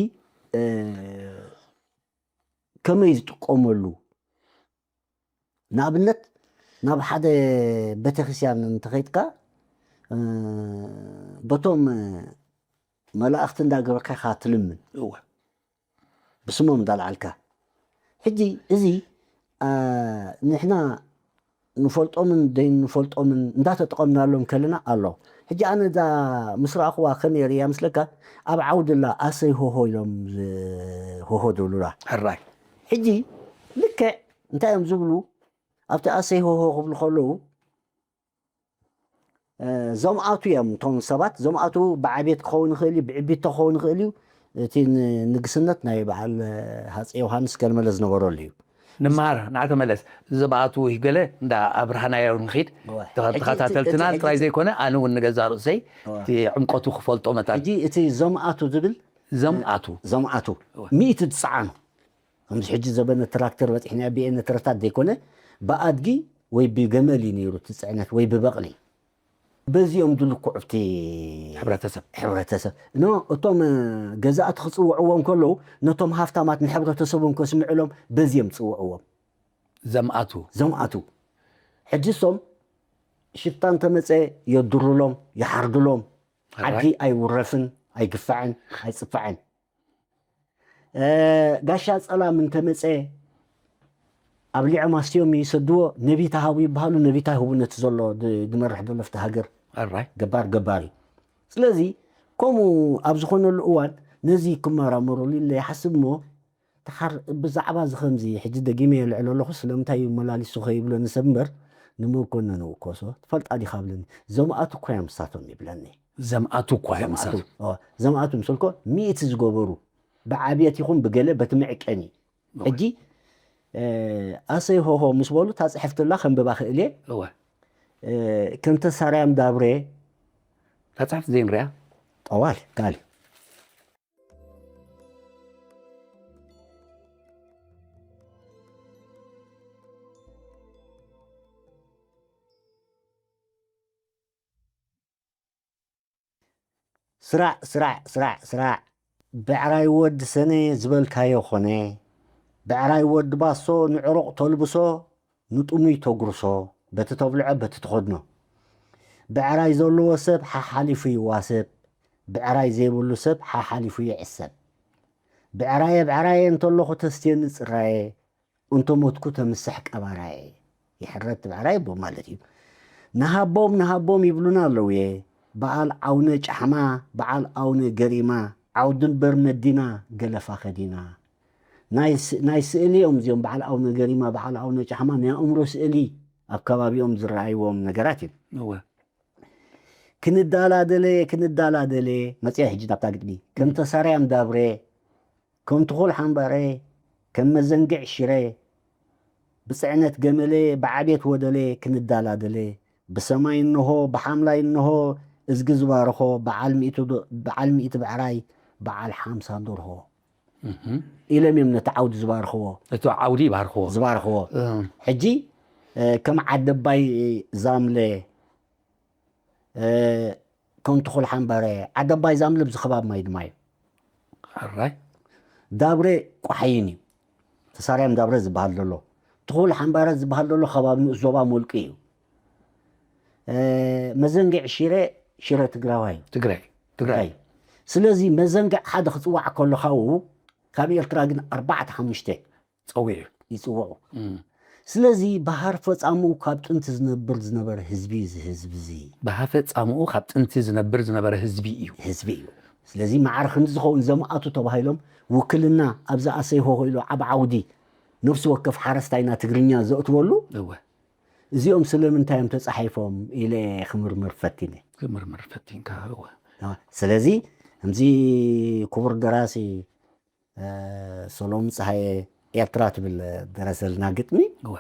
ከመይ ዝጥቀመሉ፣ ንኣብነት ናብ ሓደ ቤተክርስትያን እንተኸይድካ በቶም መላእኽቲ እንዳገበርካ ኢኻ ትልምን፣ ብስሞም እንዳልዓልካ። ሕጂ እዚ ንሕና ንፈልጦምን ዘይንፈልጦምን እንዳተጠቐምናሎም ከለና ኣሎ። ሕጂ ኣነ እዛ ምስ ረኣኽዋ ከመይ ርእያ ምስለካ፣ ኣብ ዓውዲ ኣላ ኣሰይ ሆሆ ኢሎም ሆሆ ዝብሉላ። ሕራይ። ሕጂ ልክዕ እንታይ እዮም ዝብሉ? ኣብቲ ኣሰይ ሆሆ ክብሉ ከለዉ፣ ዞምኣቱ እዮም እቶም ሰባት። ዞምኣቱ በዓቤት ክኸውን ይኽእል እዩ፣ ብዕቢቶ ክኸውን ይኽእል እዩ። እቲ ንግስነት ናይ በዓል ሃፀ ዮሃንስ ከልመለ ዝነበረሉ እዩ። ንመሃር ንዓ ተመለስ። ዘምኣቱ ገለ እንዳ ኣብርሃናዮ ንኺድ። ተኸታተልትና ጥራይ ዘይኮነ ኣነ እውን ንገዛ ርእሰይ እቲ ዕምቀቱ ክፈልጦ መታን። ሕጂ እቲ ዘምኣቱ ዝብል ዘምኣቱ ዘምኣቱ ሚእቲ ዝፀዓኑ፣ ከምዚ ሕጂ ዘበነ ትራክተር በፂሕና ብኤነ ተረታት ዘይኮነ፣ ብኣድጊ ወይ ብገመል እዩ ነይሩ እቲ ፅዕነት ወይ ብበቕሊ። በዚኦም ድልኩዕ ኣብቲ ሕብረተሰብ ሕብረተሰብ ኖ እቶም ገዛእቲ ክፅውዕዎም ከለዉ ነቶም ሃፍታማት ንሕብረተሰቦም ከስምዕሎም በዚኦም ፅውዕዎም። ዘምኣቱ ዘምኣቱ ሕጂ እሶም ሽፍታ እንተመፀ የድሩሎም፣ ይሓርዱሎም። ዓዲ ኣይውረፍን፣ ኣይግፋዕን፣ ኣይፅፋዕን። ጋሻ ጸላም እንተመጸ ኣብ ሊዖም ኣስትዮም ይሰድዎ። ነቢታ ሃቡ ይበሃሉ። ነቢታ ይህቡ ነቲ ዘሎ ዝመርሕ ዘሎ ፍቲ ሃገር። ገባር ገባር እዩ። ስለዚ ከምኡ ኣብ ዝኾነሉ እዋን ነዚ ክመራመረሉ ኢለ ይሓስብ እሞ ተኻር ብዛዕባ እዚ ከምዚ ሕጂ ደጊመ የልዕሎ ኣለኹ። ስለምንታይ እዩ መላሊሱ ከይብሎ ንሰብ እምበር ንመኮነን እውከሶ ትፈልጣ ዲኻ ብለኒ። ዘምኣቱ እኮ እዮም ንሳቶም ይብለኒ። ዘምኣቱ እኳ እዮም ንሳቶም። ዘምኣቱ ምስልኮ ሚእቲ ዝገበሩ ብዓብየት ይኹን ብገለ በቲ መዕቀኒ ሕጂ ኣሰይ ሆሆ ምስ በሉ እታ ፅሕፍቲ ላ ከንብባ ክእል እየ። ከም ተሳርያም ዳብሬ እታ ፅሕፍቲ ዘይንሪኣ ጠዋል ካል ስራዕ ስራዕ ስራዕ ስራዕ ብዕራይ ወዲ ሰነ ዝበልካዮ ኾነ። ብዕራይ ወዲ ባሶ ንዕሩቕ ተልብሶ ንጥሙይ ተጉርሶ በቲ ተብልዖ በቲ ትኸድኖ። ብዕራይ ዘለዎ ሰብ ሓሓሊፉ ይዋሰብ። ብዕራይ ዘይብሉ ሰብ ሓሓሊፉ ይዕሰብ። ብዕራየ ብዕራየ እንተለኹ ተስትየኒ ጽራየ። እንተሞትኩ ተምስሕ ቀባራየ። ይሕረድ ትብዕራይ ኣቦ ማለት እዩ። ንሃቦም ንሃቦም ይብሉና ኣለውየ። በዓል ዓውነ ጫሕማ፣ በዓል ኣውነ ገሪማ፣ ዓውዲ እምበር መዲና፣ ገለፋ ከዲና። ናይ ስ- ናይ ስእሊ እዮም እዚኦም፣ በዓል ኣውነ ገሪማ፣ በዓል ኣውነ ጫሕማ ናይ ኣእምሮ ስእሊ ኣብ ከባቢኦም ዝረኣይዎም ነገራት እዮም። እወ። ክንዳላደለ ክንዳላደለ መፅያ ሕጂ ናብታ ግጥሚ ከም ተሳርያም ዳብረ ከም ትኹል ሓምባረ፣ ከም መዘንግዕ ሽረ፣ ብፅዕነት ገመለ፣ ብዓቤት ወደለ ክንዳላደለ፣ ብሰማይ እንሆ፣ ብሓምላይ እንሆ፣ እዝጊ ዝባርኾ፣ በዓል ሚእቲ ዶ- በዓል ሚእቲ ብዕራይ፣ በዓል ሓምሳ ደርሆ ኢሎም እዮም ነቲ ዓውዲ ዝባርኽዎ። እቲ ዓውዲ ይባርኽዎ። ዝባርኽዎ። ሕጂ ከም ዓደባይ ዛምለ ከም ትኹል ሓምባረ ዓደባይ ዛምለ ኣብዚ ከባቢ ማይ ድማ እዩ። ሕራይ። ዳብረ ቋሓይን እዩ። ተሳርያም ዳብረ ዝበሃል ዘሎ ትኹል ሓምባረ ዝበሃል ዘሎ ከባቢ ንኡስ ዞባ ሞልቂ እዩ። መዘንግዕ ሽረ ሽረ ትግራዋይ እዩ። ትግራይ ትግራይ። ስለዚ መዘንግዕ ሓደ ክፅዋዕ ከሎ ካብኡ ካብ ኤርትራ ግን ኣርባዕተ ሓሙሽተ ጸዊዑ ይጽውዑ። ስለዚ ብሃር ፈጻምኡ ካብ ጥንቲ ዝነብር ዝነበረ ህዝቢ እዩ፣ እዚ ህዝቢ እዚ ብሃፈ ጻምኡ ካብ ጥንቲ ዝነብር ዝነበረ ህዝቢ እዩ። ህዝቢ እዩ። ስለዚ ማዕረ ክንዲ ዝኸውን ዘምኣቱ ተባሂሎም ውክልና ኣብዚ ኣሰይሆ ኢሉ ዓብ ዓውዲ ነፍሲ ወከፍ ሓረስታይና ትግርኛ ዘእትወሉ እወ እዚኦም ስለምንታይ እዮም ተጻሒፎም ኢለ ክምርምር ፈቲነ። ክምርምር ፈቲንካ እወ ስለዚ ከምዚ ክቡር ደራሲ ሰሎሙን ፀሃየ ኤርትራ ትብል ደረሰልና ግጥሚ እወ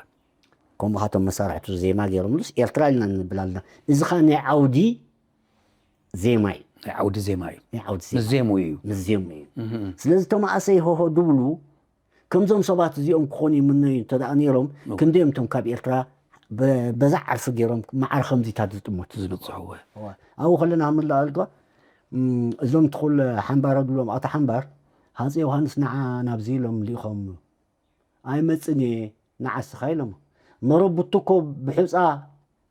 ከምኡ ካቶም መሳርሕቱ ዜማ ገይሮምሉስ ኤርትራ ኢልና ንብል ኣለና። እዚ ኸ ናይ ዓውዲ ዜማ እዩ። ናይ ዓውዲ ዜማ እዩ። ናይ ዓውዲ ምስ ዜሙ እዩ። ምስ ዜሙ እዩ። ስለዚ እቶም ኣሰይ ሆሆ ድብሉ ከምዞም ሰባት እዚኦም ክኾኑ ይምነዩ እንተ ደኣ ነይሮም ክንደዮም እቶም ካብ ኤርትራ በዛ ዓርፊ ገይሮም ማዕረ ከምዚታት ዝጥመቱ ዝብፅሑ። እወ ኣብኡ ከለና ክምልኣልካ እዞም ትኹል ሓምባር ድብሎም ኣቶ ሓምባር ሃፀ ዮሃንስ ንዓ ናብዚ ኢሎም ልኢኾም ኣይመፅን እየ ንዓስኻ ኢሎሞ። መረብ ቡቱ እኮ ብሑፃ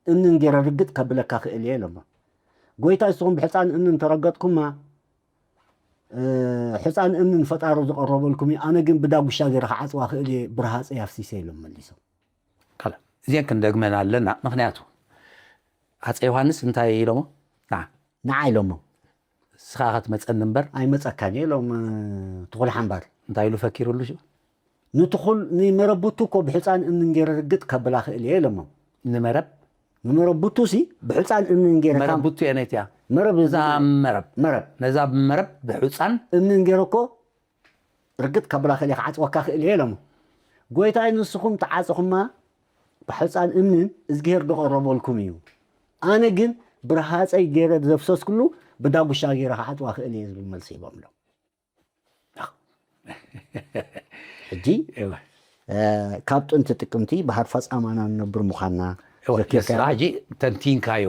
እምንን ገይረ ርግጥ ከብለካ ክእል እየ ኢሎሞ። ጎይታ ንስኹም ብሕፃን እምንን ተረገጥኩማ ሕፃን እምንን ፈጣሪ ዝቐረበልኩም እዩ፣ ኣነ ግን ብዳጉሻ ገይረ ክዓፅዋ ክእል እየ ብርሃፀ ያፍሲሰ ኢሎም መሊሶም። እዚአን ክንደግመን ኣለና። ምክንያቱ ኣፀ ዮሃንስ እንታይ ኢሎሞ? ንዓ ንዓ ኢሎሞ ንስኻ ክትመፀኒ እምበር ኣይመፀካን እየ ኢሎም ትኹል ሓምባር። እንታይ ኢሉ ፈኪሩሉ ሽዑ? ንትኹል ንመረብ ቡቱ እኮ ብሕፃን እምንን ገይረ ርግጥ ከብላ ክእል እየ ኢሎሞ። ንመረብ ንመረብ ቡቱ ሲ ብሕፃን እምንን ገይረ መረብ ቡቱ እየ ነይትያ መረብ እዛ መረብ መረብ ነዛ መረብ ብሑፃን እምንን ገይረ እኮ ርግጥ ከብላ ክእል እየ ክዓፅወካ ክእል እየ ኢሎሞ። ጎይታይ ንስኹም ተዓፅኹማ ብሕፃን እምንን እዝግሄር ዝቐረበልኩም እዩ፣ ኣነ ግን ብርሃፀይ ገይረ ዘፍሰስኩሉ ብዳጉሻ ገይረ ክዓፅዋ ክእል እየ ዝብል መልሲ ሂቦምሎም። ሕጂ ካብ ጥንቲ ጥቅምቲ ብሃር ፈፃማና ንነብር ምዃንና ሕጂ ተንቲንካዮ።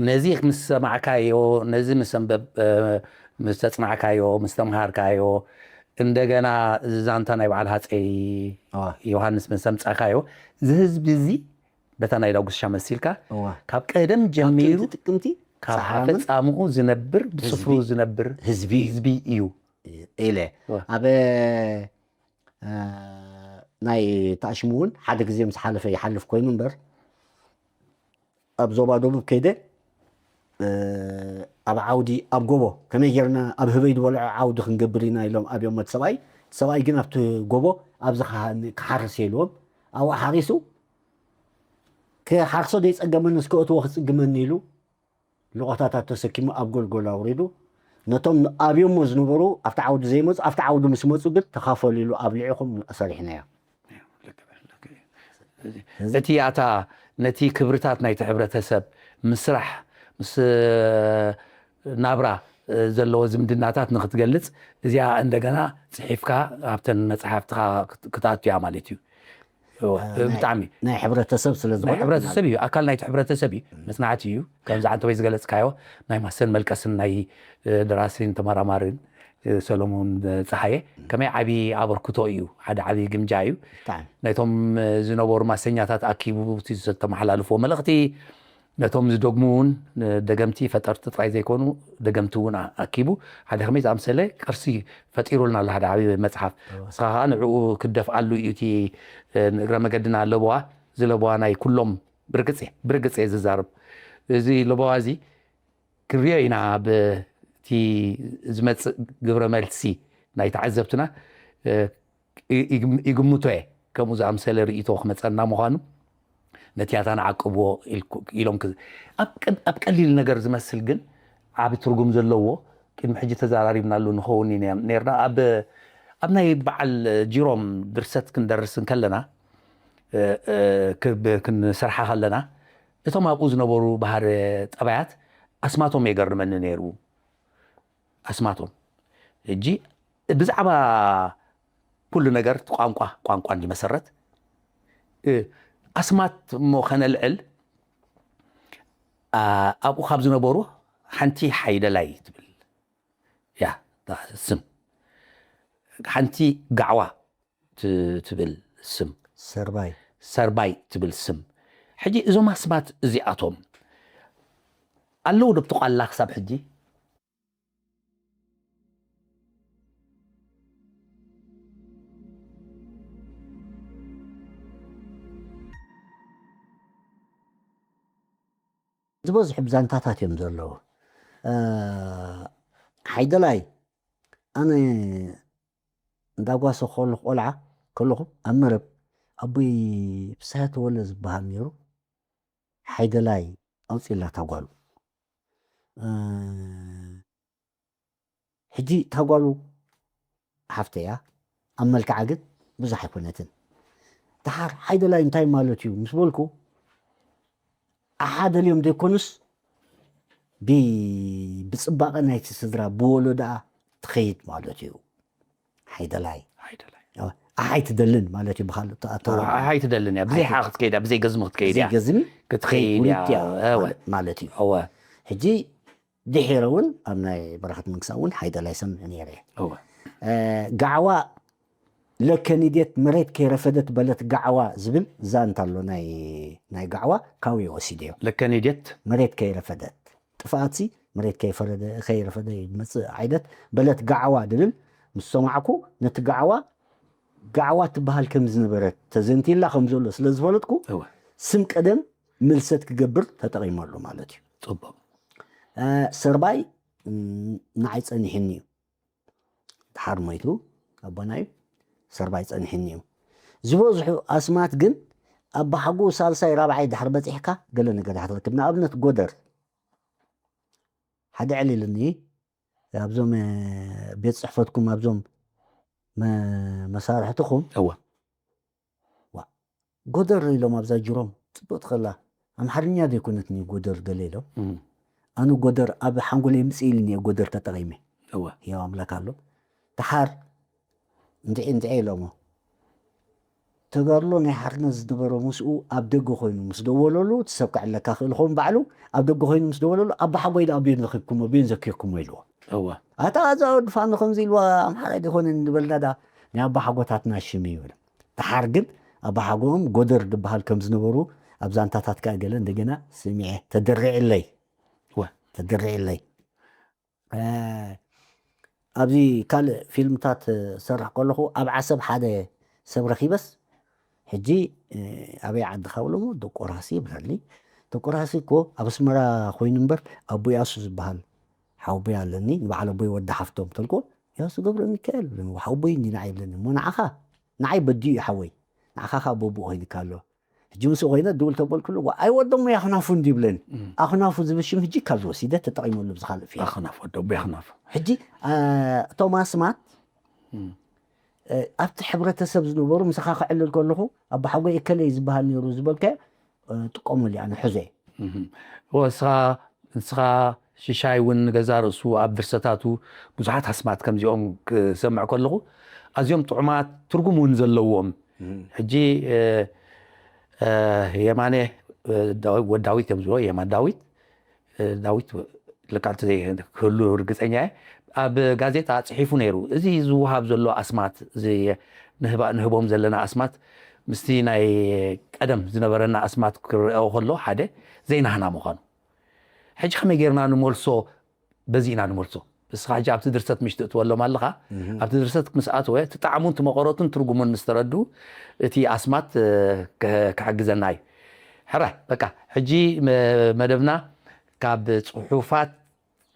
ነዚ ምስ ሰማዕካዮ፣ ነዚ ምስ ኣንበብ ምስ ተፅናዕካዮ፣ ምስ ተምሃርካዮ፣ እንደገና እዚ ዛንታ ናይ በዓል ሃፀይ ዮሃንስ ምስ ኣምፃእካዮ፣ እዚ ህዝቢ እዚ በታ ናይ ዳጉሻ መሲልካ ካብ ቀደም ጀሚሩ ጥቅምቲ ካብ ሓፈፃምኡ ዝነብር ብፅፍሩ ዝነብር ህዝቢ ህዝቢ እዩ። ኢለ ኣብ ናይ ታሽሙ እውን ሓደ ግዜ ምስ ሓለፈ ይሓልፍ ኮይኑ እምበር ኣብ ዞባ ደቡብ ከይደ ኣብ ዓውዲ ኣብ ጎቦ ከመይ ጌርና ኣብ ህበይ ዝበልዖ ዓውዲ ክንገብር ኢና ኢሎም ኣብዮም እቲ ሰብኣይ። እቲ ሰብኣይ ግን ኣብቲ ጎቦ ኣብዚ ክሓርስ የልዎም ኣብኡ ሓሪሱ ክሓርሶ ዘይፀገመኒ እስከ እትዎ ክፅግመኒ ኢሉ ልቆታታት ተሰኪሙ ኣብ ጎልጎል ኣውሪዱ ነቶም ኣብዮሞ ዝነበሩ ኣብቲ ዓውዲ ዘይመፁ ኣብቲ ዓውዲ ምስ መፁ ግን ተኻፈሉ ኢሉ ኣብሊዑኹም ኣሰሪሕናዮ። እቲ ኣታ ነቲ ክብርታት ናይቲ ሕብረተሰብ ምስራሕ ምስ ናብራ ዘለዎ ዝምድናታት ንክትገልፅ እዚኣ እንደገና ፅሒፍካ ኣብተን መፅሓፍትካ ክትኣቱ እያ ማለት እዩ። ብጣዕሚ ናይ ሕብረተሰብ ስለ ናይ ዝኾነ ሕብረተሰብ እዩ፣ ኣካል ናይቲ ሕብረተሰብ እዩ። መፅናዕቲ እዩ። ከምዚ ዓንተወይ ዝገለፅካዮ ናይ ማሰን መልቀስን ናይ ደራሲን ተመራማርን ሰሎሙን ፀሃየ ከመይ ዓብዪ ኣበርክቶ እዩ፣ ሓደ ዓብዪ ግምጃ እዩ። ብጣዕሚ ነቶም ዝነበሩ ማሰኛታት ኣኪቡ እቲ ዝተመሓላልፍዎ መልእኽቲ ነቶም ዝደግሙ እውን ደገምቲ ፈጠርቲ ጥራይ ዘይኮኑ ደገምቲ እውን ኣኪቡ ሓደ ከመይ ዝኣምሰለ ቅርሲ ፈጢሩልና ኣሎ ሓደ ዓብዪ መፅሓፍ። ንስኻ ከዓ ንዕኡ ክደፍኣሉ እዩ እቲ ንእግረ መገድና ለበዋ ዝለበዋ ናይ ኩሎም ብርግፅ እየ ብርግፅ እየ ዝዛረብ። እዚ ለበዋ እዚ ክንሪኦ ኢና ብቲ ዝመፅእ ግብረ መልሲ ናይ ተዓዘብትና ይግምቶ እየ ከምኡ ዝኣምሰለ ርእይቶ ክመፀና ምዃኑ ነቲ ያታ ንዓቅብዎ ኢሎም ኣብ ቀሊል ነገር ዝመስል ግን ዓብ ትርጉም ዘለዎ ቅድሚ ሕጂ ተዘራሪብናሉ ንኸውን ነርና ኣብ ናይ በዓል ጅሮም ድርሰት ክንደርስ እንከለና ክንሰርሓ ከለና እቶም ኣብኡ ዝነበሩ ባህር ጠባያት ኣስማቶም የገርመኒ ነይሩ ኣስማቶም ሕጂ ብዛዕባ ኩሉ ነገር ቋንቋ ቋንቋ እንዲመሰረት ኣስማት እሞ ከነልዕል ኣብኡ ካብ ዝነበሩ ሓንቲ ሓይደላይ ትብል እያ ስም ሓንቲ ጋዕዋ ትብል ስም ሰርባይ ሰርባይ ትብል ስም ሕጂ እዞም ኣስማት እዚኣቶም ኣለዉ ዶ ብትቋላ ክሳብ ሕጂ ዝበዝሑ ብዛንታታት እዮም ዘለዉ። ሓይደላይ ኣነ እንዳጓሰ ከለኹ ቆልዓ ከለኹ ኣብ መረብ ኣቦይ ፍስሃ ተወለ ዝበሃል ነይሩ። ሓይደላይ ኣውፅላ ታጓሉ። ሕጂ ታጓሉ ሓፍተ እያ። ኣብ መልክዓ ግን ብዙሕ ኣይኮነትን። ድሓር ሓይደላይ እንታይ ማለት እዩ ምስ በልኩ ኣሓ ደልዮም ዘይኮኑስ ብፅባቐ ናይቲ ስድራ ብወለዶኣ ትኸይድ ማለት እዩ። ሓይደላይ ኣሓ ኣይትደልን ማለት እዩ። ብካልእ ኣተዋ ኣሓ ኣይትደልን እያ። ብዘይ ሓ ክትከይድ እያ፣ ብዘይ ገዝሚ ክትከይድ እያ። ገዝሚ ክትከይድ እያ ማለት እዩ። ሕጂ ድሒረ እውን ኣብ ናይ በረኸት መንግስታ እውን ሓይደላይ ሰምዕ ነይረ። ጋዕዋ ለከኒዴት መሬት ከይረፈደት በለት ጋዕዋ ዝብል ዛንታ ኣሎ። ናይ ጋዕዋ ካውየ ወሲደዮ። ለከኒዴት መሬት ከይረፈደት ጥፍኣትሲ መሬት ከይፈረደ ከይረፈደ ይመፅእ ዓይነት በለት ጋዕዋ ድብል ምስ ሰማዕኩ ነቲ ጋዕዋ ጋዕዋ ትበሃል ከም ዝነበረት ተዘንቲላ ከም ዘሎ ስለ ዝፈለጥኩ ስም ቀደም ምልሰት ክገብር ተጠቒመሉ ማለት እዩ። ፅቡቕ። ሰርባይ ንዓይ ፀኒሕኒ እዩ። ድሓር ሞይቱ ኣቦና እዩ። ሰርባይ ፀኒሕኒ እዩ። ዝበዝሑ ኣስማት ግን ኣባሓጎ ሳልሳይ ራብዓይ ድሕር በፂሕካ ገለ ነገር ድሓር ትረክብ። ንኣብነት ጎደር ሓደ ዕሊልኒ ኣብዞም ቤት ፅሕፈትኩም ኣብዞም መሳርሕትኹም እወ ጎደር ኢሎም ኣብዛ ጅሮም ፅብቕቲ ከላ ኣምሓርኛ ዘይኮነትኒ ጎደር ገለ ኢሎም ኣነ ጎደር ኣብ ሓንጎለይ ምፅእ ኢልኒ እየ ጎደር ተጠቒመ እወ ያው ኣምላክ ኣሎ ድሓር እንድዒ እንድዒ ኢሎሞ ተጋድሎ ናይ ሓርነት ዝነበሮ ምስኡ ኣብ ደገ ኮይኑ ምስ ደወለሉ እቲ ሰብ ክዕለካ ክእል ኸውን ባዕሉ ኣብ ደገ ኮይኑ ምስ ደወለሉ ኣባሓጎይ ደኣ ኣበየን ረኺብኩሞ ኣበየን ዘኪርኩሞ ኢልዎ እወ ኣታ እዛ ወዲ ፋኖ ከምዚ ኢልዋ ኣምሓራይ ዲኾነ ንበልና ደኣ ናይ ኣባሓጎታትና ሽም እዩ ይብል ድሓር ግን ኣባሓጎኦም ጎደር ዝበሃል ከም ዝነበሩ ኣብ ዛንታታት ከኣ ገለ እንደገና ስሚዐ ተደሪዕለይ እወ ተደሪዕለይ ኣብዚ ካልእ ፊልምታት ሰርሕ ከለኹ ኣብ ዓሰብ ሓደ ሰብ ረኺበስ ሕጂ ኣበይ ዓድኻ ብሎሞ ደቆራሲ ይብለኒ። ደቆራሲ እኮ ኣብ ኣስመራ ኮይኑ እምበር ኣቦይ ኣሱ ዝበሃል ሓወቦይ ኣለኒ ንበዓል ኣቦይ ወዲ ሓፍቶም ተልኮ ያሱ ገብረ ሚካኤል ይብለኒ ሓወቦይ እንዲ ንዓይ ይብለኒ እሞ ንዓኻ ንዓይ በዲኡ እዩ ሓወይ ንዓኻ ከዓ በቡኡ ኮይንካ ኣሎ ሕጂ ምስ ኮይነ ድውል ተበልክሉ ዋ ኣይወዶሞ ያኽናፉ እንዲ ይብለኒ ኣኽናፉ ዝብል ሽም ሕጂ ካብ ዝወሲደ ተጠቒመሉ ብዝኻልእ ፊልም ኣኽናፉ ወደቦ ያኽናፉ ሕጂ እቶም ኣስማት ኣብቲ ሕብረተሰብ ዝነበሩ ምሳኻ ክዕልል ከለኹ ኣባሓጎይ እከለይ ዝበሃል ነይሩ ዝበልካዮ ጥቀመሉ ኣነ ሕዞ ወስኻ ንስኻ ሽሻይ እውን ንገዛ ርእሱ ኣብ ድርሰታቱ ብዙሓት ኣስማት ከምዚኦም ክሰምዕ ከለኹ ኣዝዮም ጥዑማት ትርጉም እውን ዘለዎም ሕጂ የማነ ወዳዊት እዮም ዝብሎ የማን ዳዊት ዳዊት ልቃንቲ ክህሉ ርግፀኛ እየ ኣብ ጋዜጣ ፅሒፉ ነይሩ እዚ ዝወሃብ ዘሎ ኣስማት ንህቦም ዘለና ኣስማት ምስቲ ናይ ቀደም ዝነበረና ኣስማት ክረኦ ከሎ ሓደ ዘይናህና ምዃኑ ሕጂ ከመይ ጌርና ንመልሶ በዚ ኢና ንመልሶ እስኻ ሕጂ ኣብቲ ድርሰት ምሽ ትእትወሎም ኣለኻ ኣብቲ ድርሰት ምስ ኣተወ እቲ ጣዕሙን እቲ መቐረቱን ትርጉሙን ምስ ተረዱ እቲ ኣስማት ክሕግዘና እዩ ሕራይ በቃ ሕጂ መደብና ካብ ፅሑፋት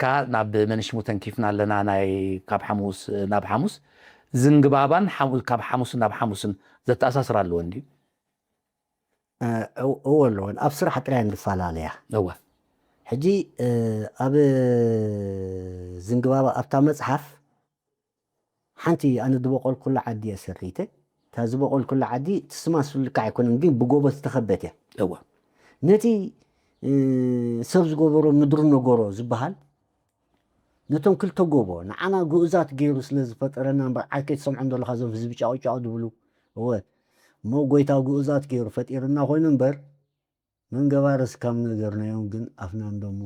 ካ ናብ መንሽሙ ተንኪፍና ኣለና ናይ ካብ ሓሙስ ናብ ሓሙስ ዝንግባባን ካብ ሓሙስ ናብ ሓሙስን ዘተኣሳስር ኣለዎ እንድዩ እወ ኣለወን ኣብ ስራሕ ጥራይ ንፈላለያ እወ ሕጂ ኣብ ዝንግባባ ኣብታ መፅሓፍ ሓንቲ ኣነ ዝበቆልኩላ ዓዲ እየ ሰሪተ እታ ዝበቆልኩላ ዓዲ ትስማ ስልካ ኣይኮነን ግን ብጎቦ ዝተኸበት እያ እወ ነቲ ሰብ ዝገበሮ ምድሪ ነገሮ ዝበሃል ነቶም ክልተ ጎቦ ንዓና ግኡዛት ገይሩ ስለ ዝፈጠረና እምበር ዓርከይ ትሰምዖም ዘለኻ እዞም ህዝቢ ጫቑጫቑ ዝብሉ እወ እሞ ጎይታ ግኡዛት ገይሩ ፈጢርና ኮይኑ እምበር መንገባርስ ካብ ነገርናዮም ግን ኣፍና እንደሞ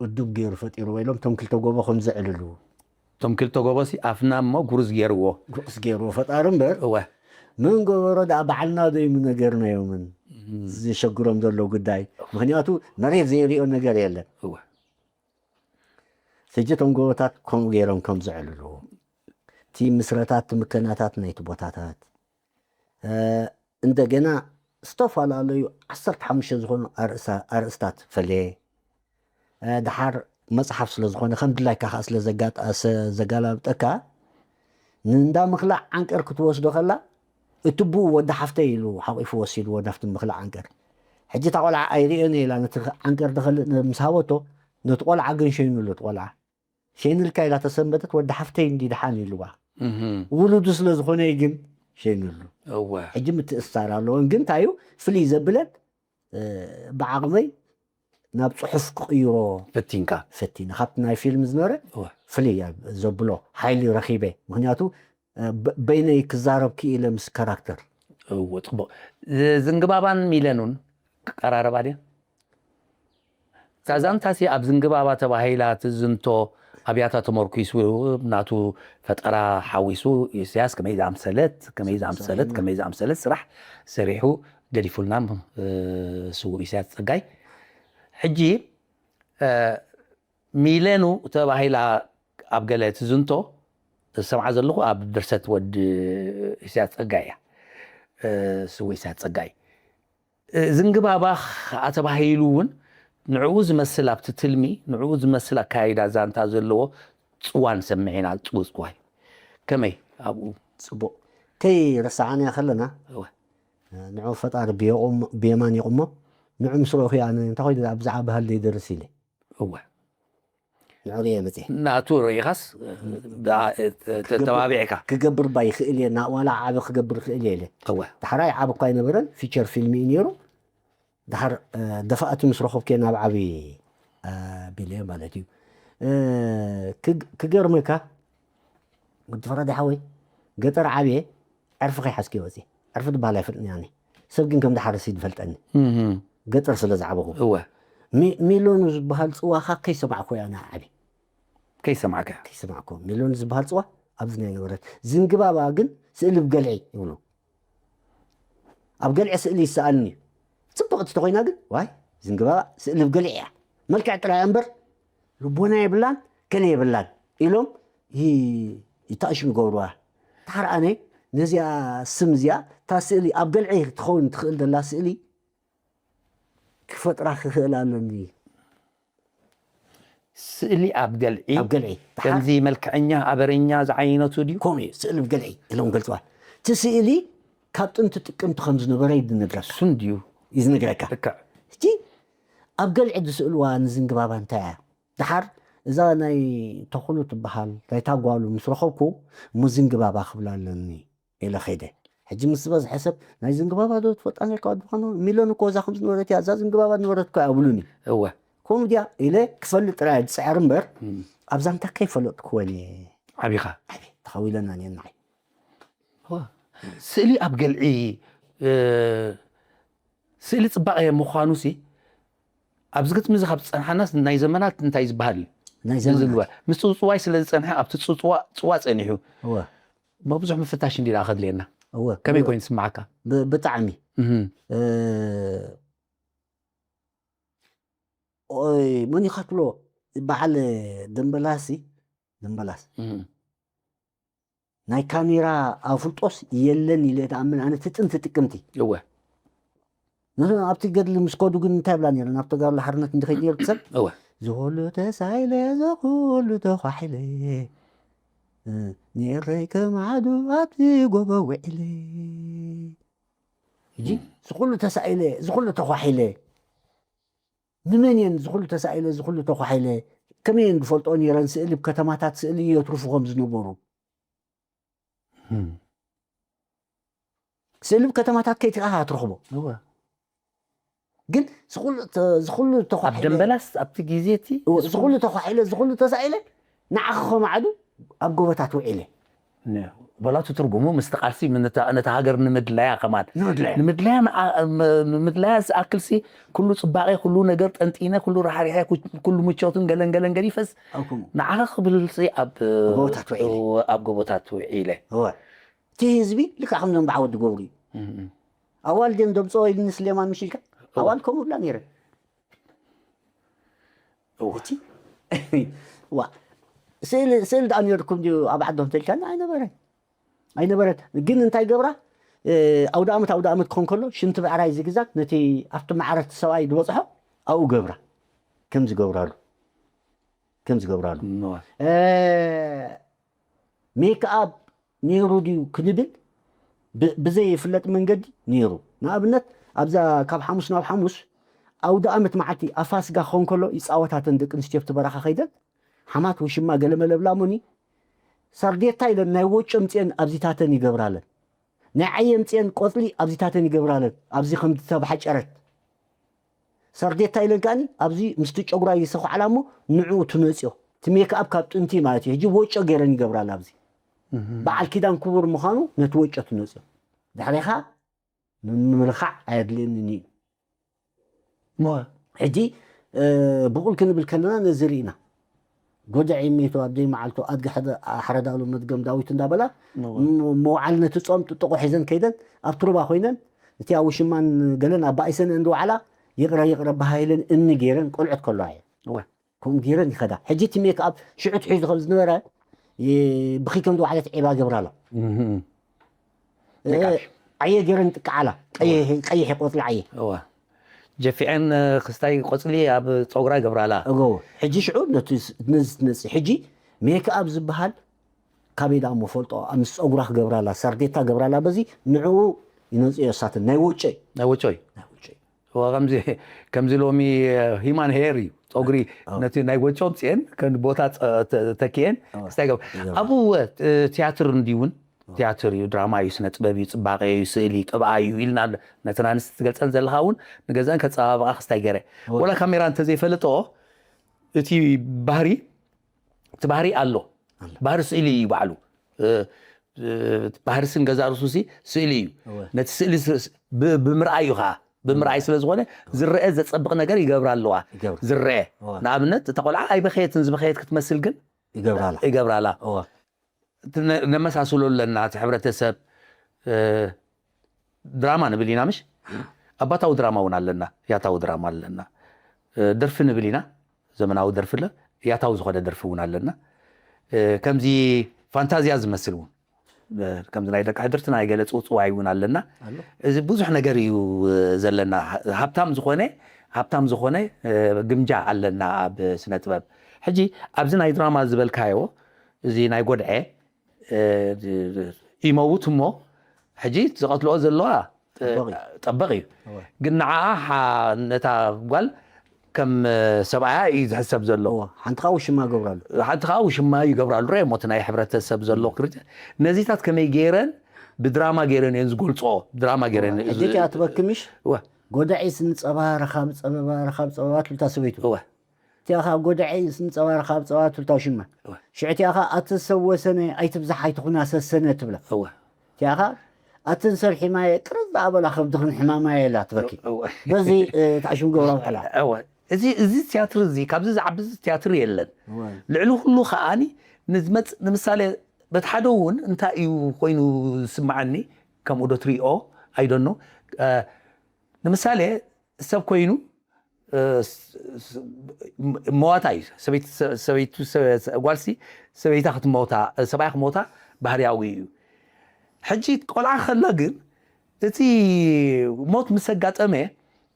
እዱብ ገይሩ ፈጢርዎ ኢሎም እቶም ክልተ ጎቦ ከም ዘዕልልዎ እቶም ክልተ ጎቦሲ ኣፍና እሞ ጉሩዝ ገይርዎ ጉሩዝ ገይርዎ ፈጣሪ እምበር እወ መንገበሮ ደኣ ባዕልና ዘይምነገርናዮምን ዝሸግሮም ዘሎ ጉዳይ ምክንያቱ መሬት ዘይሪኦ ነገር የለን እወ ሕጂ እቶም ጎቦታት ከምኡ ገይሮም ከም ዘዕልልዎ እቲ ምስረታት እቲ ምከናታት ናይቲ ቦታታት እንደገና ዝተፈላለዩ ዓሰርተ ሓሙሽተ ዝኾኑ ኣርእስታት ፈለየ ድሓር መፅሓፍ ስለ ዝኾነ ከም ድላይካ ከዓ ስለ ዘጋላብጠካ ንእንዳ ምክላዕ ዓንቀር ክትወስዶ ከላ እቲ ብኡ ወዲ ሓፍተይ ኢሉ ሓቂፉ ወሲድዎ ናብቲ ምክላዕ ዓንቀር። ሕጂ እታ ቆልዓ ኣይርእዮን ኢላ ነቲ ዓንቀር ድኸልእ ምስ ሃበቶ ነቲ ቆልዓ ግን ሸይኑሉ እቲ ቆልዓ ሸይንልካ ኢላ ተሰንበደት ወዲ ሓፍተይ እንዲ ድሓን ኢልዋ። ውሉዱ ስለ ዝኾነ ግን ሸይኑሉ። ሕጂ ምትእስሳር ኣለዎን ግን እንታይ እዩ ፍልይ ዘብለን ብዓቕመይ ናብ ጽሑፍ ክቕይሮ ፈቲንካ ፈቲነ ካብቲ ናይ ፊልም ዝነበረ ፍልይ ዘብሎ ሓይሊ ረኺበ። ምክንያቱ በይነይ ክዛረብ ክኢለ ምስ ካራክተር። እዎ ጽቡቕ። ዝንግባባን ሚለኑን ክቀራረባ ድያ? እዛ ዛንታሲ ኣብ ዝንግባባ ተባሂላ ትዝንቶ ኣብያታ ተመርኲሱ ናቱ ፈጠራ ሓዊሱ ኢሳያስ ከመይ ዝኣምሰለት ከመይ ዝኣምሰለት ከመይ ዝኣምሰለት ስራሕ ሰሪሑ ገዲፉልና ስዉእ ኢሳያስ ጸጋይ። ሕጂ ሚለኑ ተባሂላ ኣብ ገለ ትዝንቶ ዝሰምዓ ዘለኹ ኣብ ድርሰት ወዲ ኢሳያስ ጸጋይ እያ። ስዉእ ኢሳያስ ጸጋይ ዝንግባባ ከዓ ተባሂሉ እውን ንዕኡ ዝመስል ኣብቲ ትልሚ ንዕኡ ዝመስል ኣካይዳ ዛንታ ዘለዎ ፅዋ ንሰምዕ ኢና። ፅውፅዋይ ከመይ ኣብኡ ፅቡቕ ከይረሳዕናያ ከለና ንዑ ፈጣሪ ብየማን ይቑሞ ንዑ ምስ ረእኹ ኣነ እንታይ ኮይነ ብዛዕባ ባህሊ ዘይደርስ ኢለ እወ ንዕኡ እየ መፅየ ናቱ ርኢኻስ ተባቢዕካ ክገብር ባ ይኽእል እየ ዋላ ዓቢ ክገብር ይኽእል እየ ኢለ እወ ዳሕራይ ዓቢ እኳ ኣይነበረን ፊቸር ፊልም እዩ ነይሩ ድሓር ደፋእቲ ምስ ረኸብኩ እየ ናብ ዓቢ ኣቢለ ማለት እዩ ክገርመካ ወዲ ፈራዲ ሓወይ ገጠር ዓብየ ዕርፊ ከይሓዝኩ እየ ወፅየ ዕርፊ ዝበሃል ኣይፈልጥን እየ ኣነ ሰብ ግን ከም ዝሓርስ እዩ ዝፈልጠኒ ገጠር ስለ ዝዓበኹ እወ ሚ- ሚሎኑ ዝበሃል ፅዋኻ ከይሰማዕኩ እያ ኣነ ዓብየ ከይሰማዕካ ከይሰማዕኩ ሚሎኑ ዝበሃል ፅዋ ኣብዚ ናይ ነበረት ዝንግባባ ግን ስእሊ ብገልዒ ይብሉ ኣብ ገልዒ ስእሊ ይሰኣልኒ እዩ ፅብቕቲ ተኮይና ግን ዋይ ዝንግባባ ስእሊ ብገልዒ እያ መልክዕ ጥራይ እያ እምበር ልቦና የብላን ከለ የብላን ኢሎም ይ- ይታእሽሙ ይገብሩዋ ድሓር ኣነ ነዚኣ ስም እዚኣ እታ ስእሊ ኣብ ገልዒ ክትኸውን ትኽእል ዘላ ስእሊ ክፈጥራ ክኽእል ኣለኒ ስእሊ ኣብ ገልዒ ኣብ ገልዒ ከምዚ መልክዐኛ ኣበረኛ ዝዓይነቱ ድዩ ከምኡ እዩ ስእሊ ኣብ ገልዒ ኢሎም ገልፅዋ እቲ ስእሊ ካብ ጥንቲ ጥቅምቲ ከም ዝነበረ እዩ ዝነግረካ እሱን ድዩ እዩ ዝነግረካ ልክዕ እቲ ኣብ ገልዒ ዝስእልዋ ንዝንግባባ እንታይ እያ ደሓር እዛ ናይ ተኽሉ ትበሃል ናይታ ጓሉ ምስ ረኸብኩ እሞ ዝንግባባ ክብላ ኣለኒ ኢለ ከይደ ሕጂ ምስ ዝበዝሐ ሰብ ናይ ዝንግባባ ዶ ትፈልጣ ነርካ ወዲ ምዃኑ ሚለን እኮ እዛ ከም ዝነበረት እያ እዛ ዝንግባባ ዝነበረት እኮ ኣብሉኒ እወ ከምኡ ድያ ኢለ ክፈልጥ ጥራይ ዝፅዕር እምበር ኣብዛ እንታይ ከይፈለጥክወን እየ ዓቢኻ ዓቢ ተኸዊለና እየን ንዓይ ስእሊ ኣብ ገልዒ ስእሊ ፅባቐ ምዃኑ ሲ ኣብዚ ግጥሚ እዚ ካብ ዝፀንሓናስ ናይ ዘመናት እንታይ ዝበሃል እዩ ናይ ዘመናት ዝንግባ ምስ ፅውፅዋይ ስለ ዝፀንሐ ኣብቲ ፅውፅዋ ፅዋ ፀኒሑ እወ እሞ ብዙሕ ምፍታሽ እንዲ ደኣ ከድልየና እወ ከመይ ኮይኑ ዝስምዓካ ብ- ብጣዕሚ እህ፣ እ፣ ኦይ መን ኢኻ ትብሎ በዓል ደምበላሲ ደምበላስ እህ። ናይ ካሜራ ኣፍልጦስ የለን ኢለ ተኣምን ኣነ እቲ ጥንቲ ጥቅምቲ እወ ንሱ ኣብቲ ገድሊ ምስ ከዱ ግን እንታይ ይብላ ነይረን ኣብ ተጋድሎ ሓርነት እንድኸይድ ነይሩ ሰብ እወ ዝኹሉ ተሳኢለ ዝኹሉ ተኳሒለ እ፣ ነይረይ ከማዕዱ ኣብቲ ጎቦ ውዒለ ሕጂ ዝኹሉ ተሳኢለ ዝኹሉ ተኳሒለ ንመን እየን ዝኹሉ ተሳኢለ ዝኹሉ ተኳሒለ ከመይ እየን ዝፈልጦ ነይረን ስእሊ ከተማታት ስእሊ የትርፉ ከም ዝነበሩ ስእሊ ከተማታት ከይትካ ትረኽቦ ግን ዝኹሉ ተኳሒለ ደንበላስ ኣብቲ ግዜ እቲ ዝኹሉ ተኳሒለ ዝኹሉ ተሳኢለ ንዓኺ ከማዕዱ ኣብ ጎቦታት ውዒለ በላቱ ትርጉሙ ምስቲ ቃልሲ ነታ ሃገር ንምድላያ ከማን ንምድላያ ዝኣክልሲ ኩሉ ፅባቐ ኩሉ ነገር ጠንጢነ ኩሉ ራሕሪሐ ኩሉ ምቾትን ገለን ገለን ገዲፈስ ንዓኺ ክብልሲ ኣብ ጎቦታት ውዒለ እቲ ህዝቢ ልክዕ ከም ዘንባዓ ወዲ ገብሩ እዩ ኣዋልድ እዮም ደምፅኦ ኢልኒ ስሌማን ምሽ ኢልካ ኣዋልድ ከምኡ ብላ ነይረ እቲ ዋ ስእሊ ስእሊ ደኣ ነርኩም ድዩ ኣብ ዓዶም ተልካ ኣይነበረን ኣይነበረን ግን እንታይ ገብራ ኣውደ ዓመት ኣውደ ዓመት ክኾን ከሎ ሽንቲ ብዕራይ ዝግዛት ነቲ ኣብቲ ማዕረ እቲ ሰብኣይ ዝበፅሖ ኣብኡ ገብራ ከም ዝገብራሉ ከም ዝገብራሉ። ሜክኣብ ነይሩ ድዩ ክንብል ብዘይፍለጥ መንገዲ ነይሩ። ንኣብነት ኣብዛ ካብ ሓሙስ ናብ ሓሙስ ኣውደ ኣመት መዓልቲ ኣፋስጋ ክኸውን ከሎ ይፃወታተን ደቂ ኣንስትዮ ኣብቲ በረኻ ከይደን ሓማት ውሽማ ገለመለ ብላሞኒ ሰርዴታ ኢለን ናይ ወጮ ምፅኤን ኣብዚታተን ይገብራለን። ናይ ዓየ ምፅኤን ቆፅሊ ኣብዚታተን ይገብራለን። ኣብዚ ከም ዝተባሓጨረት ሰርዴታ ኢለን ከኣኒ ኣብዚ ምስቲ ጨጉራ ይሰኹዓላ እሞ ንዕኡ ትነፅዮ። እቲ ሜክኣፕ ካብ ጥንቲ ማለት እዩ። ሕጂ ወጮ ገይረን ይገብራላ ኣብዚ። በዓል ኪዳን ክቡር ምዃኑ ነቲ ወጮ ትነፅዮ። ድሕሪኻ ምምልኻዕ ኣየድልየንን እዩ። ሕጂ ብቑል ክንብል ከለና ነዚ ርኢና። ጎደዕ ይሜቶ ኣብ ደይ መዓልቱ ኣድጊ ሕደ- ሓረዳሉ መድገም ዳዊት እንዳበላ ም- መውዓል ነቲ ጾም ጥጥቆ ሒዘን ከይደን ኣብ ትሩባ ኮይነን እቲ ኣብ ውሽማን ገለን ኣብ ባይሰን እንዲ ዋዕላ ይቕረ ይቕረ በሃይለን እኒ ገይረን ቆልዑት ከለዋ እየ እወ። ከምኡ ገይረን ይኸዳ። ሕጂ እቲ ሜክ ኣብ ሽዑ ትሒዙ ከም ዝነበረ ይ- ብኺ ከም ዝዋዕለት ዒባ ገብራላ እህም። ሜክ ኣብ። ዓየ ገይረን ጥቃዓላ ቀይሕ ቀይሕ ቆፅሊ ዓየ እወ። ጀፊዐን ክስታይ ቆፅሊ ኣብ ፀጉራ ይገብራላ። እጎ ሕጂ ሽዑ ነቲ ስ- ነዚ ትነፅእ ሕጂ ሜክኣብ ዝበሃል ካበይ ደኣ እሞ ፈልጦ ኣብ ምስ ፀጉራ ክገብራላ ሰርዴታ ገብራላ በዚ ንዕኡ ይነፅዮ እሳትን ናይ ወጨ እዩ ናይ ወጮይ ናይ ወጨ እዩ እዋ ከምዚ ከምዚ ሎሚ ሂማን ሄር እዩ ፀጉሪ ነቲ ናይ ወጮ ኣምፅኤን ከም ቦታ ፀ- ተ- ተኪኤን ክስታይ ገብ ኣብኡ እወ ቲያትር እንዲውን ቲያትር እዩ ድራማ እዩ ስነ ጥበብ እዩ ፅባቐ እዩ ስእሊ ቅብኣ እዩ ኢልና ነተን ኣንስቲ ትገልፀን ዘለኻ እውን ንገዛን ከፀባብቓ ክስታይ ገረ ወላ ካሜራ እንተዘይፈለጦ እቲ ባህሪ እቲ ባህሪ ኣሎ ባህሪ ስእሊ እዩ ባዕሉ ባህሪ ስን ገዛ ርሱሲ ስእሊ እዩ ነቲ ስእሊ ብምርኣይ እዩ ከዓ ብምርኣይ ስለ ዝኾነ ዝረአ ዘፀብቕ ነገር ይገብራ ኣለዋ ዝረአ ንኣብነት እታ ቆልዓ ኣይበኸየትን ዝበኸየት ክትመስል ግን ይገብራላ ይገብራላ ነመሳስሎ ኣለና እቲ ሕብረተሰብ ድራማ ንብል ኢና ምሽ ኣባታዊ ድራማ እውን ኣለና ያታዊ ድራማ ኣለና ደርፊ ንብል ኢና ዘመናዊ ደርፊ ኣሎ ያታዊ ዝኾነ ደርፊ እውን ኣለና ከምዚ ፋንታዝያ ዝመስል እውን ከምዚ ናይ ደቂ ሕድርትና ይገለ ፅውፅዋይ እውን ኣለና እዚ ብዙሕ ነገር እዩ ዘለና ሃብታም ዝኾነ ሃብታም ዝኾነ ግምጃ ኣለና ኣብ ስነ ጥበብ ሕጂ ኣብዚ ናይ ድራማ ዝበልካዮ እዚ ናይ ጎድዐ ይመውት እሞ ሕጂ ዝቐትልኦ ዘለዋ ጠበቕ እዩ ግን ንዓ ነታ ጓል ከም ሰብኣያ እዩ ዝሕሰብ ዘሎ ሓንቲ ከዓ ውሽማ ገብራሉ ሓንቲ ከዓ ውሽማ ይገብራሉ ረ ሞት ናይ ሕብረተሰብ ዘሎ ክርተ ነዚታት ከመይ ገይረን ብድራማ ገይረን እየን ዝገልፅኦ ድራማ ገይረን ሕጂ ትበክምሽ ጎዳዒ ስንፀባ ረኻብ ፀበባ ረኻብ ፀበባ ትብልታ ሰበይቱ እቲኣ ካብ ጎዳዒ ስንፀባ ረኻብ ፀበባ ትብልታ ሽማ ሽዕቲኣ ከዓ ኣቲ ሰብ ወሰነ ኣይትብዛሕ ኣይትኹና ሰሰነ ትብላ እቲኣ ከዓ ኣትን ሰብ ሒማየ ቅርብ ኣበላ ከብድኽን ሕማማየ ኢላ ትበኪ በዚ ተዓሽም ገብራ ውዕላ እዚ እዚ ትያትር እዚ ካብዚ ዝዓቢ ትያትር የለን ልዕሊ ኩሉ ከዓኒ ንዝመፅ ንምሳሌ በቲ ሓደ እውን እንታይ እዩ ኮይኑ ዝስምዓኒ ከምኡ ዶ ትሪኦ ኣይደኖ ንምሳሌ ሰብ ኮይኑ መዋታ እዩ ሰበይቱ ጓልሲ ሰበይታ ክትመውታ ሰብኣይ ክመውታ ባህርያዊ እዩ ሕጂ ቆልዓ ከሎ ግን እቲ ሞት ምስ ኣጋጠመ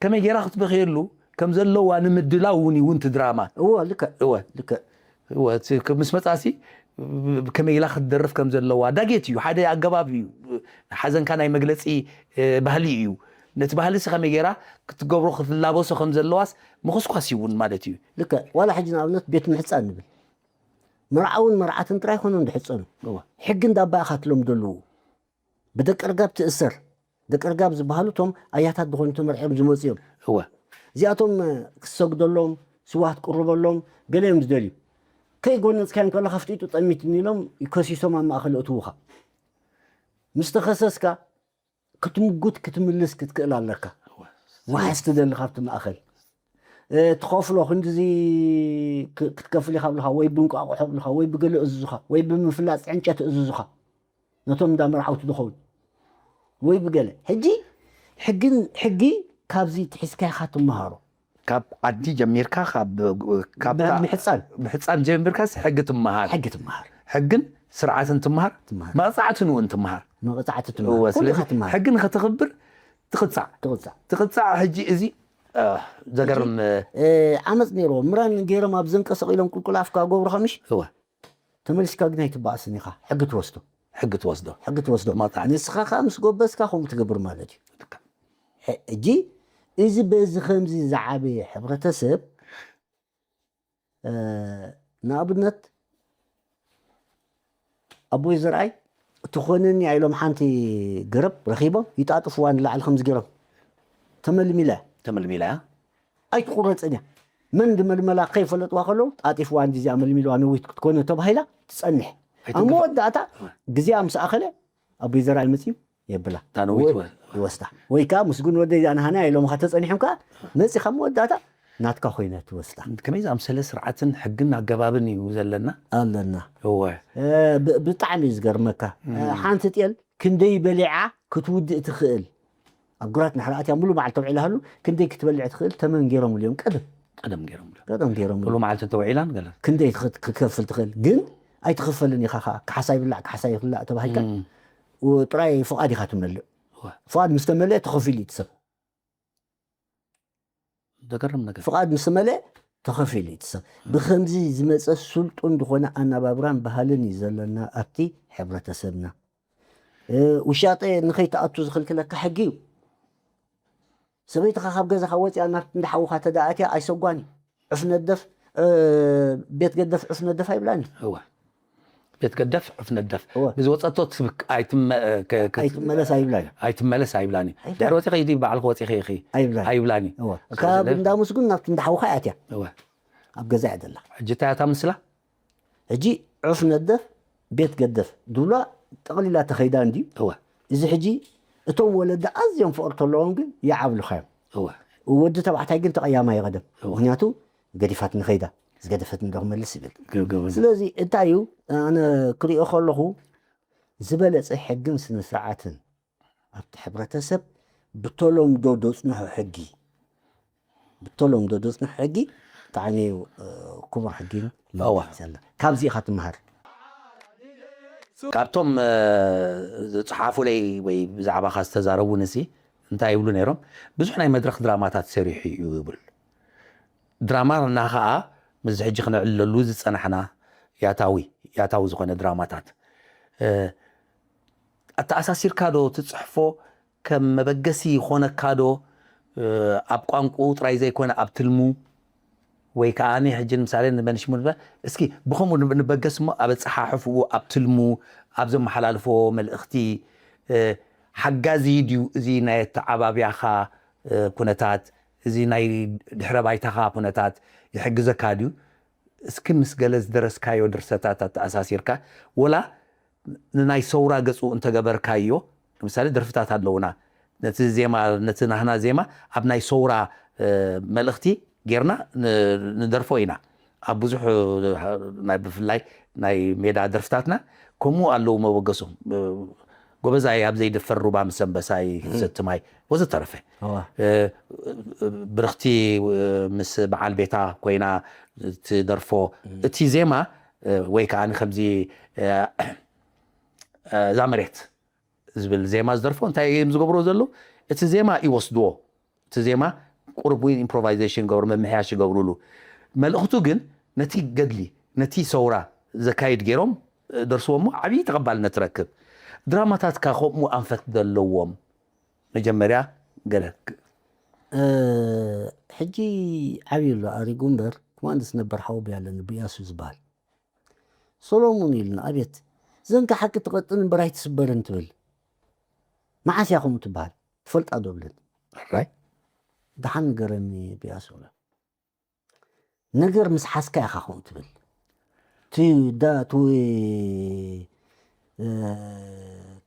ከመይ ጌራ ክትበኽየሉ ከም ዘለዋ ንምድላው እውን ይውን ትድራማ እወ ልክዕ እወ ልክዕ እወ እቲ ምስ መጻሲ ከመይ ኢላ ክትደርፍ ከም ዘለዋ ዳጌት እዩ ሓደ ኣገባብ እዩ ሓዘንካ ናይ መግለፂ ባህሊ እዩ ነቲ ባህሊ ሲ ከመይ ጌራ ክትገብሮ ክትላበሶ ከም ዘለዋስ ምኹስኳስ ይውን ማለት እዩ ልክዕ ዋላ ሕጂ ንኣብነት ቤት ምሕፃን ንብል መርዓውን መርዓትን ጥራይ ኮኖም ዝሕፀኑ ሕጊ እንዳባእኻ ትለምደሉ ብደቂ ርጋብ ትእሰር ደቂ ርጋብ ዝበሃሉ እቶም ኣያታት ዝኾኑ ተመርዕዮም ዝመፁ እዮም እወ እዚኣቶም ክሰግደሎም ስዋህ ትቅርበሎም ገለ እዮም ዝደልዩ ከይጎነፅካዮም ከለካ ፍጢጡ ጠሚትኒ ኢሎም ከሲሶም ኣብ ማእኸል እትውኻ ምስ ተኸሰስካ ክትምጉት ክትምልስ ክትክእል ኣለካ ዋሕስ ትደሊ ካብቲ ማእኸል ትኸፍሎ ክንድዚ ክትከፍል ኢኻ ብልኻ ወይ ብንቋቑሖ ብልኻ ወይ ብገለ እዝዙኻ ወይ ብምፍላፅ ዕንጨት እዝዙኻ ነቶም እንዳ መርዓውቲ ዝኸውን ወይ ብገለ ሕጂ ሕግን ሕጊ ካብዚ ትሒዝካ ኢኻ ትመሃሮ ካብ ዓዲ ጀሚርካ ካብ ምሕፃን ምሕፃን ጀሚርካስ ሕጊ ትመሃር ሕጊ ትመሃር ሕግን ስርዓትን ትመሃር መቕፃዕትን እውን ትመሃር መቕፃዕቲ ትመሃር ሕጊ ንኸተኽብር ትቕፃዕ ትቕፃዕ ሕጂ እዚ ዘገርም። ዓመፅ ነይርዎም። ምራን ገይሮም ኣብ ዘንቀ ሰቒሎም ቁልቁል ኣፍካ ገብሩኻ ምሽ? እወ። ተመሊስካ ግን ኣይትበኣስን ኢኻ። ሕጊ ትወስዶ። ሕጊ ትወስዶ። ሕጊ ትወስዶ። ንስኻ ከዓ ምስ ጎበዝካ ከምኡ ትገብር ማለት እዩ። ሕጂ እዚ በዚ ከምዚ ዝዓበየ ሕብረተሰብ፣ ንኣብነት ኣቦይ ዘርኣይ ትኾነኒ ኢሎም ሓንቲ ገረብ ረኺቦም ይጣጥፍዋ ንላዕሊ ከምዚ ገይሮም። ተመልሚላ እያ። ተመልሚላ እያ። ኣይትቑረፅን እያ። መን ድመልመላ ከይፈለጥዋ ከለዉ ጣጢፍዋ እንዲ እዚኣ መልሚልዋ ነዊት ክትኮነ ተባሂላ ትፀንሕ። ኣብ መወዳእታ ግዜኣ ምስ ኣኸለ ኣቦይ ዘርኣይ መፅዩ የብላ። እታ ነዊት ወ- ይወስዳ። ወይ ከዓ ምስጉን ወደይ እዚኣ ናሃና ኢሎምኻ ተፀኒሖም ከዓ መፂኻ መወዳእታ ናትካ ኮይነ ትወስዳ። ከመይ ዝኣምሰለ ስርዓትን ሕግን ኣገባብን እዩ ዘለና። ኣለና። እወ። እ፣ ብ- ብጣዕሚ እዩ ዝገርመካ። እ፣ ሓንቲ ጤል ክንደይ በሊዓ ክትውድእ ትኽእል? ኣብ ግራት ንሕርኣት እያ ሙሉ በዓል ተውዒላሃሉ ክንደይ ክትበልዕ ትኽእል ተመን ገይሮምሉ እዮም ቀደም። ቀደም ገይሮምሉ። ቀደም ገይሮምሉ። ኩሉ መዓልቲ ተውዒላን ገለ። ክንደይ ትኸ- ክከፍል ትኽእል ግን ኣይትኸፈልን ኢኻ ኸዓ። ካሕሳ ይብላዕ ካሕሳ ይብላዕ ተባሂልካ ጥራይ ፍቓድ ኢኻ ትመልእ። ፍቓድ ምስ ተመልአ ተኸፊሉ እዩ እቲ ሰብ። ዘገርም ነገር። ፍቓድ ምስ ተመልአ ተኸፊሉ እዩ እቲ ሰብ። ብኸምዚ ዝመፀ ስልጡን ዝኾነ ኣነባብራን ባህልን እዩ ዘለና ኣብቲ ሕብረተሰብና። እ፣ ውሻጠ ንኸይትኣቱ ዝኽልክለካ ሕጊ እዩ። ሰበይትኻ ካብ ገዛኻ ወፂኣ ናብቲ እንዳ ሓውኻ ተደኣትያ ኣይሰጓን እዩ። ዕፍ ነደፍ፣ እ፣ ቤት ገደፍ ዕፍ ነደፍ ኣይብላን እዩ። እወ። ቤት ገደፍ ዕፍ ነደፍ። እወ። ብዝወፀቶ ትብክ-፣ ኣይትመ-፣ ከ-፣ ከ-፣ ኣይትመለስ ኣይብላን እዩ። ኣይትመለስ ኣይብላን እዩ። ኣይብላን። ድሕሪ ወፂኺ ሂዲ ባዕልኺ ወፂኺ ኢኺ ኣይብላን። ኣይብላን እዩ። እወ። ካብ ስለዚ እንዳ ምስጉን ናብቲ እንዳ ሓውኻ እያ እትያ። እወ። ኣብ ገዛ እያ ዘላ። ሕጂ እንታይ እያ እታ ምስላ? ሕጂ ዕፍ ነደፍ ቤት ገደፍ ድብላ ጠቕሊላ ተኸይዳ እንድዩ። እወ። እዚ ሕጂ እቶም ወለዲ ኣዝዮም ፍቕሪ ተለዎም ግን ይዓብልኻዮም። እወ። ወዲ ተባዕታይ ግን ተቐያማይ ይቐደም። እወ። ምኽንያቱ ገዲፋት ንኸይዳ ዝገደፈት እንዶ ክመልስ ይብል። ገ-፣ ገ-፣ ስለዚ እንታይ እዩ ኣነ ክሪኦ ከለኹ ዝበለጸ ሕግን ስነ ስርዓትን ኣብቲ ሕብረተሰብ ብተለምዶ ደጽንሖ ሕጊ፣ ብተለምዶ ደጽንሖ ሕጊ ብጣዕሚ እዩ፣ እ፣ ክቡር ሕጊ እዩ። እዋ። ካብዚ ኢኻ ትምሃር። ካብቶም፣ እ፣ ዝጸሓፉለይ ወይ ብዛዕባኻ ዝተዛረቡኒ ሲ እንታይ ይብሉ ነይሮም? ብዙሕ ናይ መድረኽ ድራማታት ሰሪሑ እዩ ይብል። ድራማና ኸኣ ምስዚ ሕጂ ክነዕልለሉ ዝጸናሕና ያታዊ፣ ያታዊ ዝኾነ ድራማታት፣ እ፣ ኣተኣሳሲርካ ዶ ትጽሕፎ? ከም መበገሲ ይኾነካ ዶ? እ፣ ኣብ ቋንቋኡ ጥራይ ዘይኮነ ኣብ ትልሙ ወይ ከኣ ሕጂ ንምሳሌ ንመንሽሙር እስኪ ብኸምኡ ንበ-፣ ንበገስ እሞ ኣብ ኣጸሓሕፍኡ፣ ኣብ ትልሙ፣ ኣብ ዘመሓላልፎ መልእኽቲ፣ እ፣ ሓጋዚ ድዩ እዚ ናይ ኣተዓባብያኻ፣ እ፣ ኩነታት፣ እዚ ናይ ድሕረ ባይታኻ ኩነታት ይሕግዘካ ድዩ? እስኪ ምስ ገለ ዝደረስካዮ ድርሰታት ኣተኣሳሲርካ፣ ወላ ንናይ ሰውራ ገጹ እንተገበርካዮ፣ ንምሳሌ ደርፍታት ኣለዉና። ነቲ ዜማ፣ ነቲ ናህና ዜማ ኣብ ናይ ሰውራ፣ እ፣ መልእኽቲ ጌርና ን-፣ ንደርፎ ኢና። ኣብ ብዙሕ፣ እ፣ ናይ ብፍላይ ናይ ሜዳ ደርፍታትና ከምኡ ኣለዉ መበገሶም። እ፣ ጎበዛይ ኣብ ዘይድፈር ሩባ ምስ ኣንበሳይ ሰቲ ማይ ወዘተረፈ። እዋ። እ፣ ብርኽቲ፣ እ፣ ምስ በዓል ቤታ ኮይና ትደርፎ። እቲ ዜማ፣ እ፣ ወይ ከኣ ከምዚ፣ እ፣ እ፣ እዛ መሬት ዝብል ዜማ ዝደርፎ እንታይ እዮም ዝገብሮ ዘለዉ? እቲ ዜማ ይወስድዎ። እቲ ዜማ ቁሩብ እውን ኢምፕሮቫይዜሽን ይገብሩ፣ ምምሕያሽ ይገብሩሉ። መልእኽቱ ግን ነቲ ገድሊ፣ ነቲ ሰውራ ዘካይድ ገይሮም፣ እ፣ ደርስዎ እሞ ዓብዪ ተቐባልነት ትረክብ። ድራማታትካ ከምኡ ኣንፈት ዘለዎም መጀመርያ ገለ ክ- እ፣ ሕጂ ዓብዩ ኣሎ ኣሪጉ እምበር፣ ኮማንድስ ነበር ሓወቦይ ኣለኒ፣ ብያሱ ዝበሃል። ሰሎሙን ኢሉና፣ ኣቤት፣ ዘንካ ሓቂ ትቐጥን እምበር ኣይትስበርን ትብል። መዓስ እያ ከምኡ ትበሃል? ትፈልጣ ዶ ብለኒ። ሕራይ። ደሓን ንገረኒ ብያሱ በሎ። ነገር ምስ ሓዝካ ኢኻ ከምኡ ትብል። እቲ ዳ-፣ እቲ፣ እ፣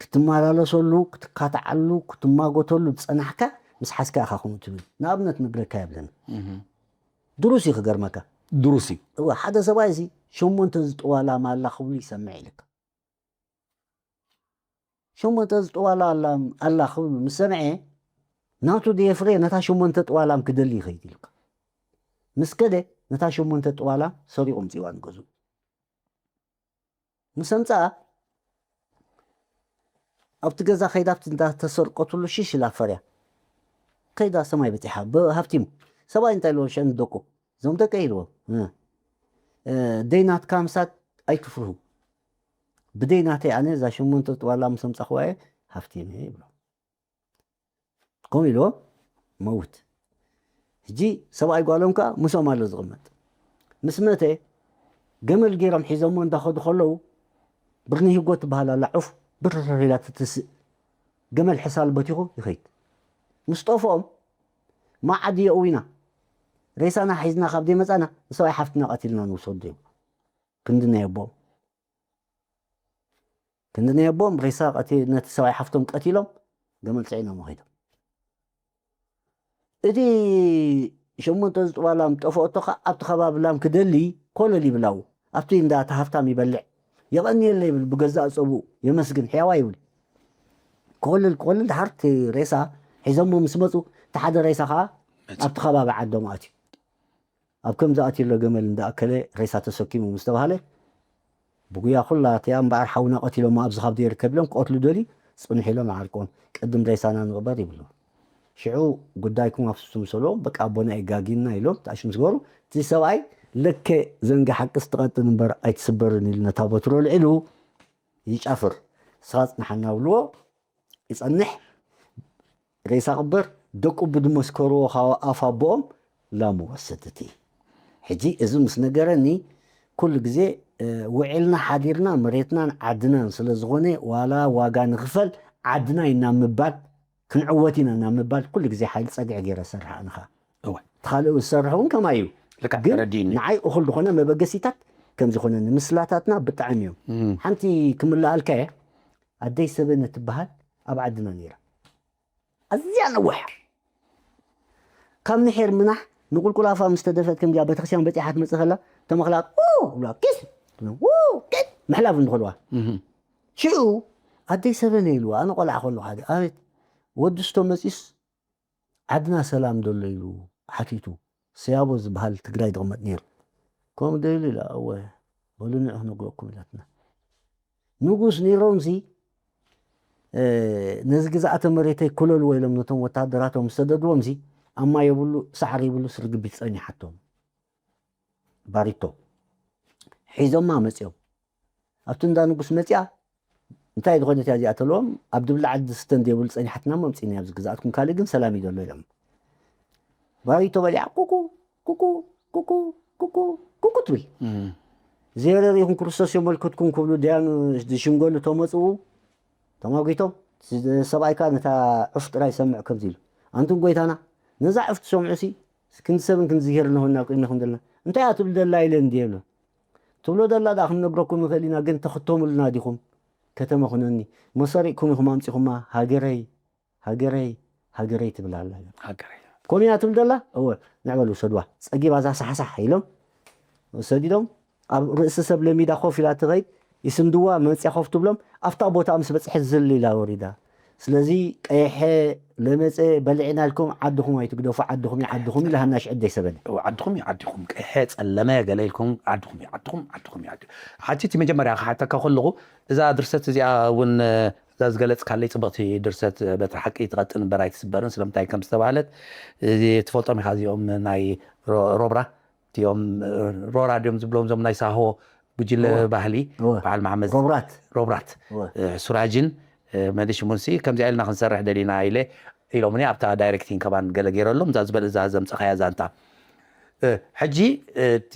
ክትመላለሰሉ፣ ክትካትዓሉ፣ ክትማጎተሉ ዝጸናሕካ ምስ ሓዝካ ኢኻ ከምኡ ትብል። ንኣብነት ንግረካ እየ ብለኒ። እህ። ድሩስ እዩ ክገርመካ። ድሩስ እዩ። እወ፣ ሓደ ሰብኣይ እዚ ሸሞንተ ዝጥዋ ላም ኣላ ክብሉ ይሰምዕ ኢልካ። ሸሞንተ ዝጥዋ ላም ኣላ ክብሉ ምስ ሰምዐ፣ ናቱ ድየፍረ ነታ ሸሞንተ ጥዋ ላም ክደሊ ይኸይድ ኢልካ። ምስ ከደ ነታ ሸሞንተ ጥዋ ላም ሰሪቑ ኣምጺእዋ ንገዝኡ። ምስ ኣምጽኣ ኣብቲ ገዛ ከይዳ ኣብቲ እንዳተሰርቀትሉ ሽሽ ኢላ ፈርያ። ከይዳ ሰማይ በፂሓ ብሃፍቲሙ። ሰብኣይ እንታይ ኢልዎ ሸን ደቁ፣ እዞም ደቀ ኢልዎ፣ "እ፣ እ፣ ደይ ናትካ ምሳት ኣይትፍርሁ፣ ብደይ ናተይ ኣነ እዛ ሸሞንተ ጥዋላ ምስ ኣምፃኽዋ እየ ሃፍቲመ" ይብሎ። ከምኡ ኢልዎ መውት። ሕጂ ሰብኣይ ጓሎም ከዓ ምስኦም ኣሎ ዝቕመጥ። ምስ መተ ገመል ገይሮም ሒዞሞ እንዳኸዱ ከለዉ ብርኒ ሂጎ ትበሃል ኣላ ዑፍ ብርር ኢላ ትትስእ። ገመል ሕሳል በቲኹ ይኸይድ። ምስ ጠፍኦም ማዓዲ የእዊና ሬሳና ሒዝና ካብ ደይ መፃና ንሰብኣይ ሓፍትና ቀቲልና ንውሰዱ ይብሉ። ክንዲ ናይ ኣቦኦም ክንዲ ናይ ኣቦም ሬሳ ቀቲ ነቲ ሰብኣይ ሓፍቶም ቀቲሎም ገመል ፅዒኖም ኸይዶም። እቲ ሸሞንተ ዝጥባ ላም ጠፍኦቶ ከዓ ኣብቲ ከባቢ ላም ክደሊ ኮለል ይብላው ኣብቲ እንዳ እቲ ሃፍታም ይበልዕ። የቐንየለ ይብል ብገዛእ ፀብኡ የመስግን ሕያዋ ይብል። ኮለል ኮለል ድሓር እቲ ሬሳ ሒዞሞ ምስ መፁ እቲ ሓደ ሬሳ ከዓ ኣብቲ ከባቢ ዓዶም ኣትዩ። ኣብ ከም ዝኣትየሎ ገመል እንዳኣከለ ሬሳ ተሰኪሙ ምስ ተባሃለ ብጉያ ኩላ እቲኣ እምበኣር ሓውና ቀቲሎሞ ኣብዚ ካብ ዘይርከብ ኢሎም ክቐትሉ ደልዩ ፅንሕ ኢሎም ይዓርቆም ቅድም ሬሳና ንቕበር ይብሉ። ሽዑ ጉዳይኩም ኣፍስሱ ምስ በልዎም በቃ ኣቦና የጋጊና ኢሎም ታሽ ምስ ገበሩ እቲ ሰብኣይ ለከ ዘንጊ ሓቅስ ትቐጥን እምበር ኣይትስበርን ኢሉ ነታ በትሮ ኣልዒሉ ይጫፍር። ንስኻ ፅንሓና ብልዎ ይፀንሕ ሬሳ ቅበር ደቁ ብድመስከርዎ ካብ ኣፍ ኣቦኦም ላሙ ወሰደቲ። ሕጂ እዚ ምስ ነገረኒ ኩሉ ግዜ ውዒልና ሓዲርና መሬትናን ዓድናን ስለ ዝኾነ ዋላ ዋጋ ንኽፈል ዓድና ኢና ምባል ክንዕወት ኢና እና ምባል ኩሉ ግዜ ሓይሊ ፀግዒ ገይረ ሰርሕ ኣንኻ እወ። እቲ ካልእ ዝሰርሕ እውን ከማይ እዩ ልክዕ ግን ተረዲእኒ ንዓይ እኹል ዝኾነ መበገሲታት ከም ዝኾነኒ ምስላታትና ብጣዕሚ እዮም እም። ሓንቲ ክምልኣልካ እየ ኣደይ ሰበነ ትበሃል ኣብ ዓድና ነይራ ኣዝያ ነዋሕ ካብ ምሒር ምናሕ ንቁልቁል ኣፋ ምስ ተደፈት ከምዚኣ ቤተክርስትያን በፂሓ ትመፅእ ከላ ተመኽላ ኡ ብላ ኪስ ኡ ኪስ ምሕላፍ እንድኸልዋ እም። ሽዑ ኣደይ ሰበነ ኢልዋ ኣነ ቆልዓ ከለኹ ሓደ ኣቤት ወዲ ስቶ መፂስ ዓድና ሰላም ደሎ ኢሉ ሓቲቱ ሰያቦ ዝበሃል ትግራይ ዝቕመጥ ነይሩ ከምኡ ዶ ኢሉ ኢላ እወ በሉ ንዑ ክነግረኩም ኢላትና ንጉስ ኒሮምሲ ነዚ ግዝኣተ መሬተይ ክለልዎ ኢሎም ነቶም ወታደራቶም ዝተደድዎም ሲ ኣማ የብሉ ሳዕሪ ይብሉ ስርግቢት ጸኒሓቶም ባሪቶ ሒዞማ መፅኦም ኣብቲ እንዳ ንጉስ መፅኣ እንታይ ዝኾነት እያ እዚኣ ተለዎም ኣብ ድብላዕ ድስተ እንዲየብሉ ፀኒሓትና ሞ ኣምፂእና ኣብዚ ግዝኣትኩም ካልእ ግን ሰላም እዩ ዘሎ ኢሎም ባሪቶ በሊዓ ኩኩ ኩኩ ኩኩ ኩኩ ኩኩ ትብል ዘይረሪኹም ክርስቶስ የመልክትኩም ክብሉ ደያኑ ዝሽንገሉ ተመፅኡ ተማጒቶም ሰብኣይ ከዓ ነታ ዑፍ ጥራይ ይሰምዕ ከምዚ ኢሉ ኣንቱም ጎይታና ነዛ ዑፍ ትሰምዑ ሲ ክንዲ ሰብን ክንዲ ዝሄር እንሆና ኣብ ቅድሚኹም ዘለና እንታይ እያ ትብል ዘላ ኢለ እንዲ የብሎ ትብሎ ዘላ ደኣ ክንነግረኩም ንኽእል ኢና ግን ተኽተሙልና ዲኹም ከተማ ኩነኒ መሰሪቕኩም ኢኹም ኣምፂኹማ ሃገረይ ሃገረይ ሃገረይ ትብል ኣላ ሃገረይ ከምኡ እያ ትብል ዘላ እወ ንዕበል ውሰድዋ ፀጊባ እዛ ሳሕሳሕ ኢሎም ሰዲዶም ኣብ ርእሲ ሰብ ለሚዳ ኮፍ ኢላ ትኸይድ ይስንድዋ መፅያ ኮፍ ትብሎም ኣብታ ቦታ ምስ በፅሐት ዝል ኢላ ወሪዳ ስለዚ ቀይሐ ለመፀ በልዕና ኢልኩም ዓድኹም ኣይትግደፉ ዓድኹም እዩ ዓድኹም ኢላ ሃናሽ ዕደይ ሰበነ ዓድኹም እዩ ዓድኹም ቀይሐ ፀለመ ገለ ኢልኩም ዓድኹም እዩ ዓድኹም ዓድኹም እዩ ዓድኹም ሓቲቲ መጀመርያ ክሓተካ ከለኹ እዛ ድርሰት እዚኣ እውን እዛ ዝገለፅካለይ ፅብቕቲ ድርሰት በትሪ ሓቂ ትቐጥን እምበር ኣይትስበርን ስለምንታይ ከም ዝተባህለት ትፈልጦም ኢኻ እዚኦም ናይ ሮብራ እቲኦም ሮራ ድዮም ዝብሎም እዞም ናይ ሳሆ ጉጅለ እወ። ባህሊ እወ። በዓል መሓመድ ሮብራት ሮብራት እወ። እ፣ ሱራጅን እ፣ መዲ ሽሙንሲ ከምዚኣ ኢልና ክንሰርሕ ደሊና ኢለ ኢሎምኒ ኣብታ ዳይሬክቲንግ ከማን ገለ ገይረሎም እዛ ዝበል እዛ ዘምፀኻያ ዛንታ እ፣ ሕጂ እቲ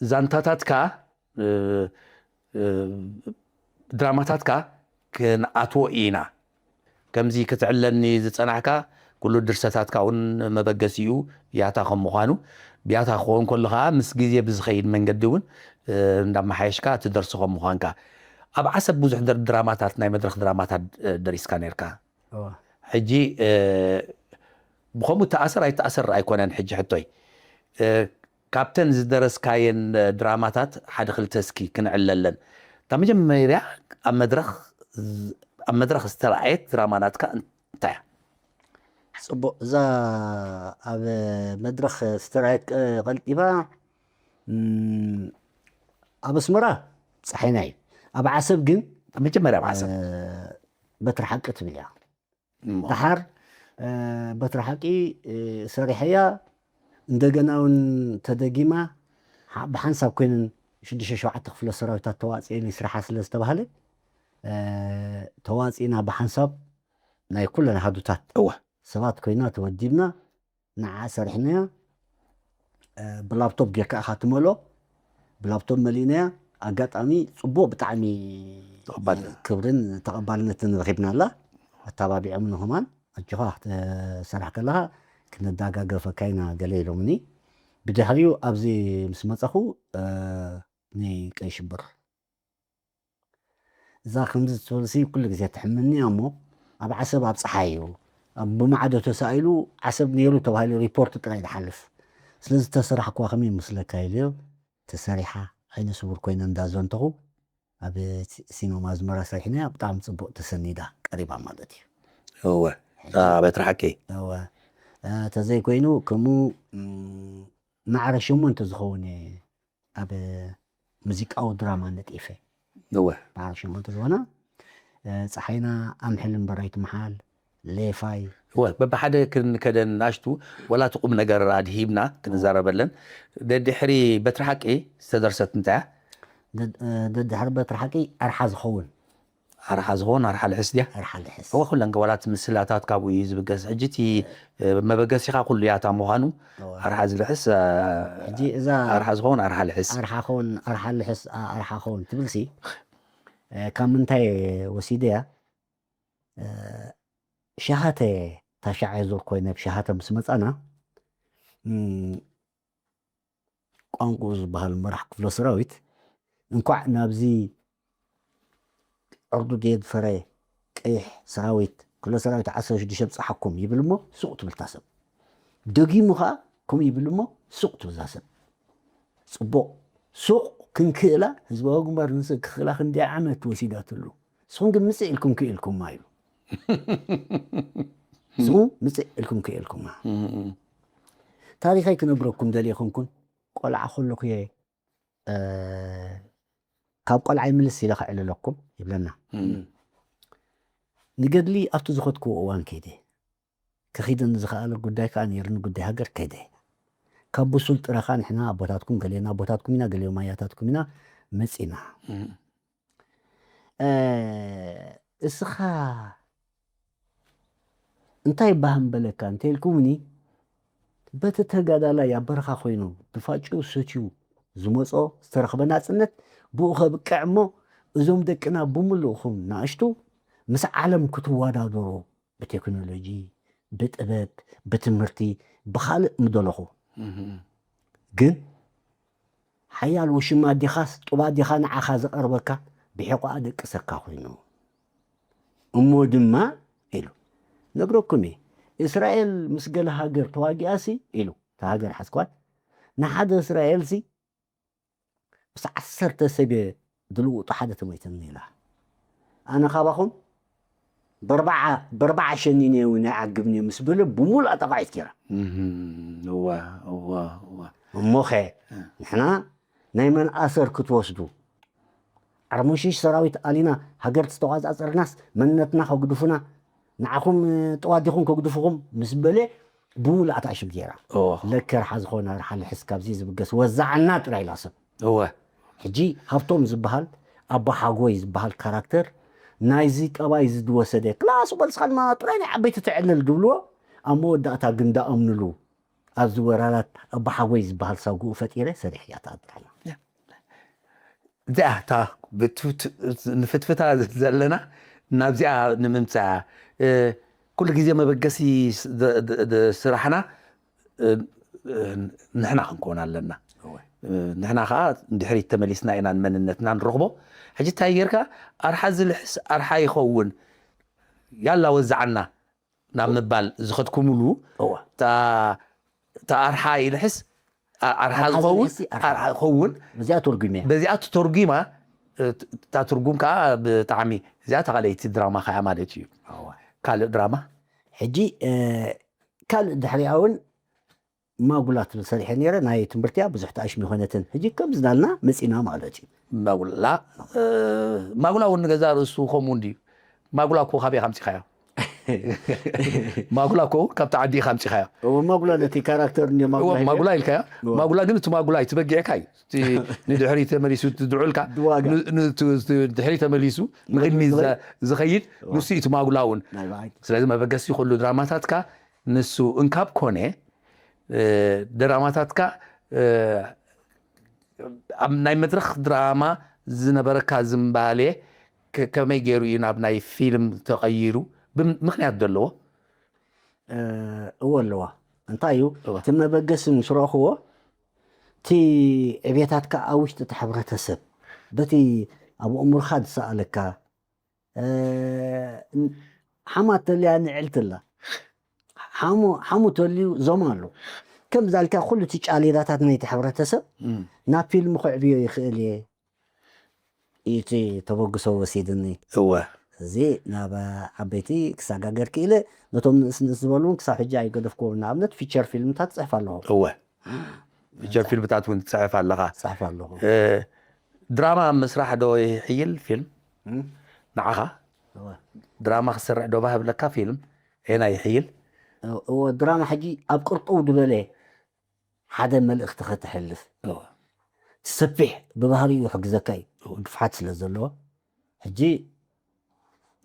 ዛንታታትካ እ፣ እ፣ ድራማታትካ ክንኣትዎ ኢና ከምዚ ክትዕለኒ ዝጸናሕካ ኩሉ ድርሰታትካ እውን መበገሲኡ ያታ ከም ምዃኑ ብያታ ክኸውን ከሎ ከዓ ምስ ግዜ ብዝኸይድ መንገዲ እውን እንዳመሓየሽካ ትደርሲ ከም ምዃንካ ኣብ ዓሰብ ብዙሕ ድራማታት ናይ መድረክ ድራማታት ደሪስካ ነርካ ሕጂ ብኸምኡ ተኣሰር ኣይተኣሰር ኣይኮነን ሕጂ ሕቶይ ካብተን ዝደረስካየን ድራማታት ሓደ ክልተ እስኪ ክንዕለለን እታ መጀመርያ ኣብ መድረኽ ኣብ መድረኽ ዝተረኣየት ድራማ ናትካ እንታይ እያ? ፅቡቅ እዛ ኣብ መድረኽ ዝተረኣየት ቀልጢፋ ኣብ ኣስመራ ፀሓይና እዩ ኣብ ዓሰብ ግን መጀመርያ ኣብ ዓሰብ በትሪ ሓቂ ትብል እያ ደሓር በትሪ ሓቂ ሰሪሐያ። እንደገና እውን ተደጊማ ብሓንሳብ ኮይነን ሽዱሽተ ሸውዓተ ክፍለ ሰራዊታት ተዋፅኤን ይስራሓ ስለ ዝተባህለ ተዋፂና ብሓንሳብ ናይ ኩለን ኣሃዱታት ሰባት ኮይና ተወዲብና ንዓ ሰሪሕናያ። ብላፕቶፕ ጌርካ ኢኻ ትመልኦ። ብላፕቶፕ መሊእናያ። ኣጋጣሚ ፅቡቅ ብጣዕሚ ክብርን ተቐባልነትን ረኺብናላ። ኣተባቢዖም ንኹማን ኣጆኻ ክትሰርሕ ከለኻ ክነዳጋገፈካ ኢና ገለ ኢሎምኒ። ብድሕሪኡ ኣብዚ ምስ መፀኹ ንቀይ ሽብር እዛ ከምዚ ትበልሲ ኩሉ ግዜ ትሕምኒ እያ እሞ ኣብ ዓሰብ ኣብፀሓ እዩ። ብማዕዶ ተሳኢሉ ዓሰብ ነይሩ ተባሂሉ ሪፖርት ጥራይ ዝሓልፍ። ስለዚ ተሰራሕኩዋ ከመይ ይመስለካ ኢለዮ። ተሰሪሓ ዓይነ ስውር ኮይነ እንዳዘንተኹ ኣብ ሲኖማ ኣዝመራ ሰሪሕናያ። ብጣዕሚ ፅቡቅ ተሰኒዳ ቀሪባ ማለት እዩ። እወ በትሪ ሓቂ። እወ ተዘይኮይኑ ከምኡ ማዕረ ሸሞንተ ዝኸውን እየ ኣብ ሙዚቃዊ ድራማ ነጢፈ። እወ ማዕረ ሸሞንተ ዝኾና ፀሓይና ኣምሕል እምበራይ ትምሓል ሌፋይ እወ በብሓደ ክንከደን ናሽቱ ወላ እቲ ቁም ነገር ኣድሂብና ክንዛረበለን። ደድሕሪ በትሪ ሓቂ ዝተደርሰት እንታይ እያ? ደድሕሪ በትሪ ሓቂ ኣርሓ ዝኸውን። ኣርሓ ዝኸውን ኣርሓ ልሕስ ድያ? ኣርሓ ልሕስ። እወ ኩለን ወላ እቲ ምስላታት ካብኡ እዩ ዝብገስ። ሕጂ እቲ መበገሲኻ ኩሉ ያታ ምዃኑ ኣርሓ ዝልሕስ ሕጂ እዛ ኣርሓ ዝኸውን ኣርሓ ልሕስ። ኣርሓ ኸውን ኣርሓ ልሕስ ኣርሓ ኸውን ትብልሲ ካብ ምንታይ ወሲደ እያ? ሸሃተ ታሻዓይ ዙር ኮይነ ኣብ ሸሃተ ምስ መፃና ቋንቁ ዝበሃል መራሕ ክፍለ ሰራዊት እንኳዕ ናብዚ ዕርዱ ደየድፈረ ቀይሕ ሰራዊት ክፍለ ሰራዊት ዓሰርተ ሽዱሽተ ብፅሓኩም ይብል እሞ ሱቕ ትብል እታ ሰብ። ደጊሙ ከዓ ከምኡ ይብል እሞ ሱቕ ትብል እዛ ሰብ። ፅቡቕ ሱቕ ክንክእላ ህዝባዊ ግንባር ንስ ክኽእላ ክንደይ ዓመት ወሲዳትሉ። ንስኹም ግን ምፅእ ኢልኩም ክኢልኩማ ኢሉ። ንስኹም ምፅእ ኢልኩም ክኢልኩማ። ታሪኸይ ክነግረኩም ደልየ ኮንኩን ቆልዓ ከለኹ እየ ካብ ቆልዓይ ምልስ ኢለ ከዕልለኩም ይብለና። ንገድሊ ኣብቲ ዝኸድክዎ እዋን ከይደ ክኺደኒ ዝኸኣለ ጉዳይ ከዓ ነይርኒ ጉዳይ ሃገር ከይደ ካብ ብሱል ጥረኻ ንሕና ኣቦታትኩም ገሌና ኣቦታትኩም ኢና ገሌዮም ኣያታትኩም ኢና መፂና። እስኻ እንታይ ባህ ምበለካ እንተኢልኩምኒ በቲ ተጋዳላይ ኣብ በረኻ ኮይኑ ድፋጭኡ ሰትዩ ዝመጾ ዝተረኽበ ናጽነት ብኡ ከብቅዕ እሞ እዞም ደቅና ብምልእኹም ንኣሽቱ ምስ ዓለም ክትወዳደሩ ብቴክኖሎጂ ብጥበብ ብትምህርቲ ብኻልእ ምደለኹ ግን ሓያል ውሽማ ዲኻስ ጡብ ኣዴኻ ንዓኻ ዝቐርበካ ብሒቑኣ ደቅሰካ ኮይኑ እሞ ድማ ኢሉ ነግረኩም እየ እስራኤል ምስ ገለ ሃገር ተዋጊኣሲ ኢሉ እታ ሃገር ሓስኳት ንሓደ እስራኤልሲ ምስ ዓሰርተ ሰብ እየ ድልውጡ ሓደ ተሞይተኒ ኢላ ኣነ ካባኹም በርባዓ ሸኒነ እውን ኣይዓግብን እየ ምስ በለ ብሙሉእ ኣጠቓዒት ገይራ እሞኸ ንሕና ናይ መን ኣሰር ክትወስዱ ዓርሞሽሽ ሰራዊት ኣሊና ሃገር ዝተቋፃፀርናስ መንነትና ከጉድፉና ንዓኹም ጠዋዲኹም ከጉድፉኹም ምስ በለ ብሙሉእ ኣታእሽም ገይራ ለከ ርሓ ዝኾነ ርሓ ልሕስ ካብዚ ዝብገስ ወዛዓና ጥራይ ኢላ ሰብ እወ ሕጂ ሃብቶም ዝበሃል ኣቦ ሓጎይ ዝበሃል ካራክተር ናይዚ ጠባይ እዚ ዝወሰደ ክላስ በልስኻ ድማ ጥራይ ናይ ዓበይቲ ትዕልል ድብልዎ ኣብ መወዳእታ ግን ዳኣምንሉ ኣብዚ ወራራት ኣቦ ሓጎይ ዝበሃል ሳጉኡ ፈጢረ ሰሪሕ እያ ትኣድራና እዚኣ እታ ንፍትፍታ ዘለና ናብዚኣ ንምምፃእ ኩሉ ግዜ መበገሲ ስራሕና ንሕና ክንከውን ኣለና ንሕና ከዓ ድሕሪት ተመሊስና ኢና ንመንነትና ንረኽቦ ሕጂ እንታይ ጌርካ ኣርሓ ዝልሕስ ኣርሓ ይኸውን ያላ ወዛዓና ናብ ምባል ዝኸድኩምሉ እታ ኣርሓ ይልሕስ ኣርሓ ዝኸውን ኣርሓ ዝኸውን እዚኣ ተርጉም እያ በዚኣ ተተርጉማ እታ ትርጉም ከዓ ብጣዕሚ እዚኣ ተኻለይቲ ድራማ ከያ ማለት እዩ ካልእ ድራማ ሕጂ ካልእ ድሕሪኣ እውን ማጉላ ትብል ሰሪሐ ነይረ ናይ ትምህርቲ እያ ብዙሕ ተኣሽም ይኾነትን ሕጂ ከም ዝናልና መፂና ማለት እዩ ማጉላ ማጉላ እውን ንገዛ ርእሱ ከምኡ እንድዩ ማጉላ እኮ ካበይ ካምፂኻዮ ማጉላ እኮ እውን ካብቲ ዓዲ ኢኻ ኣምፂኻዮ። እዎ፣ ማጉላ ነቲ ካራክተር እንደ ማጉላ እዎ፣ ሂበ። ማጉላ ኢልካዮ። እዎ። ማጉላ ግን እቲ ማጉላ እዩ፣ እቲ በጊዕካ እዩ። እቲ ንድሕሪት ተመሊሱ፣ እቲ ድዑልካ ድዋጋ። ን- ን- እቲ- እቲ ድሕሪት ተመሊሱ ንቕድሚ ዝኸይድ ንሱ እዩ እቲ ማጉላ እውን። ናይ ብዓይ። ስለዚ መበገሲ ኩሉ ድራማታትካ ንሱ እንካብ ኮነ፣ እ፣ ድራማታትካ፣ እ፣ ኣብ ናይ መድረኽ ድራማ ዝነበረካ ዝምባሌ ከ- ከመይ ገይሩ እዩ ናብ ናይ ፊልም ተቐይሩ? ብም- ምኽንያት ዶ ኣለዎ? እዎ ኣለዋ። እንታይ እዩ እቲ መበገሲ ምስ ረእኽዎ፣ እቲ ዕቤታትካ ኣብ ውሽጢ እቲ ሕብረተሰብ፣ በቲ ኣብ ኣእምሮኻ ዝሰኣለካ፣ እ፣ ሓማ ተልያ ንዕልቲ ኣላ። ሓሙ ሓሙ ተልዩ ዞማ ኣሎ። ከምዚ ኣልካ ኩሉ እቲ ጫሌዳታት ናይቲ ሕብረተሰብ ናብ ፊልም ክዕብዮ ይኽእል እየ። እቲ ተበግሶ ወሲድኒ። እወ። እዚ ናብ ዓበይቲ ክሰጋገር ክኢለ። ነቶም ንእስ ንእስ ዝበሉ እውን ክሳብ ሕጂ ኣይገደፍክዎም። ንኣብነት ፊቸር ፊልምታት ጽሕፍ ኣለኹ። እወ። ፊቸር ፊልምታት እውን ትጽሕፍ ኣለኻ። ጽሕፍ ኣለኹ። እ፣ ድራማ ምስራሕ ዶ ይሕይል ፊልም? እም? ንዓኻ እወ። ድራማ ክሰርሕ ዶ ባህብለካ ፊልም? ኤና ይሕይል? እወ፣ ድራማ ሕጂ ኣብ ቅርጥው ዝበለ ሓደ መልእኽቲ ከተሕልፍ። እወ። ሰፊሕ ብባህሪኡ ይሕግዘካ እዩ። ግፍሓት ስለ ዘለዎ። ሕጂ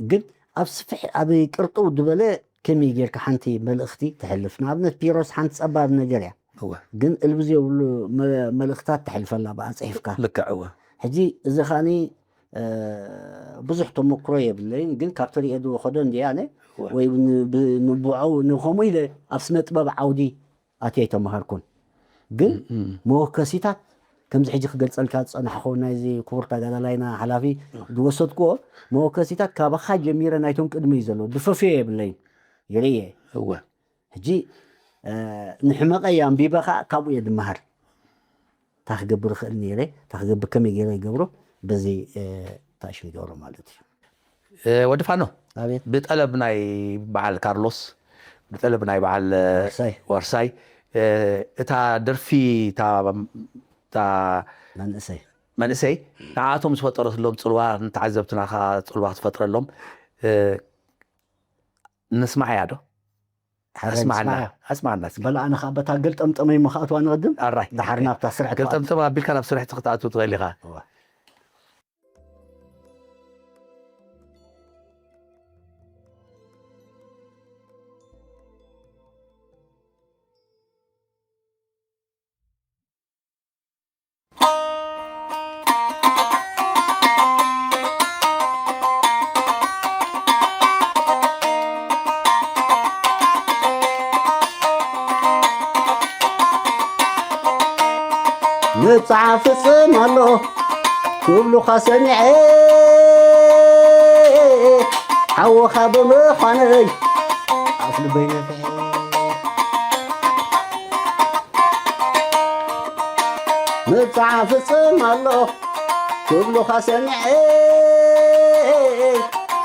ግን ኣብ ስፍሕ፣ ኣብ ቅርጥው ዝበለ ከመይ ጌርካ ሓንቲ መልእኽቲ ተሕልፍ? ንኣብነት ፒሮስ ሓንቲ ጸባብ ነገር እያ። እወ። ግን እልቢ ዘይብሉ መ-፣ መልእኽታት ተሕልፈላ ብኣ ጽሒፍካ። ልክዕ እወ። ሕጂ እዚ ኻኒ፣ እ፣ ብዙሕ ተመክሮ የብለይን፣ ግን ካብ ትሪኦ ዝወኸዶ እንዲያ ኣነ፣ እወ። ወይ ን-፣ ብ-፣ ንብዖው ንኸምኡ ኢለ ኣብ ስነ ጥበብ ዓውዲ ኣትየ ኣይተመሃርኩን። ግን መወከሲታት ከምዚ ሕጂ ክገልጸልካ ዝጸናሕኹ ናይዚ ክቡር ተጋዳላይና ሓላፊ ዝወሰድክዎ መወከሲታት ካባኻ ጀሚረ ናይቶም ቅድሚ እዩ ዘሎ። ድፈፍዮ የብለይን። ይርእየ። እወ። ሕጂ፣ እ፣ ንሕመቐይ ኣንቢበ ኸዓ ካብኡ እየ ድመሃር። እንታይ ክገብር እኽእል ነይረ፣ እንታይ ክገብር፣ ከመይ ገይረ ይገብሮ፣ በዚ፣ እ፣ ታሽም ይገብሮ ማለት እዩ። እ፣ ወዲ ፋኖ፣ ኣቤት። ብጠለብ ናይ በዓል ካርሎስ፣ ብጠለብ ናይ በዓል፣ እ፣ ዋርሳይ። ዋርሳይ፣ እ፣ እታ ደርፊ፣ እታ፣ እታ መንእሰይ። መንእሰይ፣ ንዓቶም ዝፈጠረትሎም ጽልዋ፣ ንተዓዘብትና ኸዓ ጽልዋ ክትፈጥረሎም፣ እ፣ ንስማዓያ ዶ? ሓራይ ኣስማዓና፣ ንስማዓ። ኣስማዓና እስኪ። በላ ኣነ ኸዓ በታ ገልጠምጠመይ ምኽኣትዋ ንቐድም፣ ኣራይ። ደሓር ናብታ ስራሕ ገልጠምጠም ኣቢልካ ናብ ስራሕ ክትኣቱ ትኽእል ኢኻ። እዋ። ምብጻዓ ፍጽም ኣሎ ክብሉኻ ሰሚዐ፣ ሓውኻ ብምዃነይ ኣፍ ልበይ ነፍሐ። ምብጻዓ ፍጽም ኣሎ ክብሉኻ ሰሚዐ፣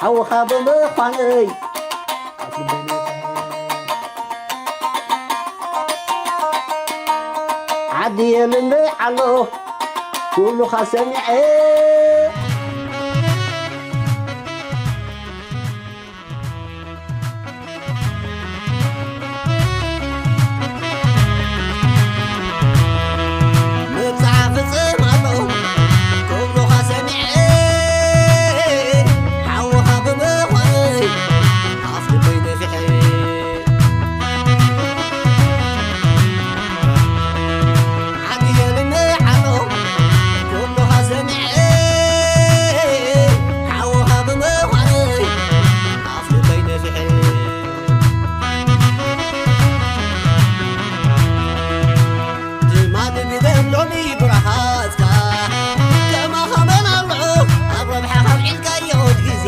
ሓውኻ ብምዃነይ ዓዲ የልምዕ ኣሎ ኩሉኻ ሰሚዐ። ምብጻሕ ፍጽም ኣሎ ኩሉኻ ሰሚዐ። ሓውኻ ብምዃነይ ኣፍ ልበይ ነፊሐ። ዓዲ የልምዕ ኣሎ ኩሉኻ ሰሚዐ። ሓውኻ ብምዃነይ ኣፍ ልበይ ነፊሐ። ትማሊ ብደም ሎሚ ብረኻትካ ከማኻ መን ኣሎ ኣብ ረብሓኻ ውዒልካዮ ግዜ።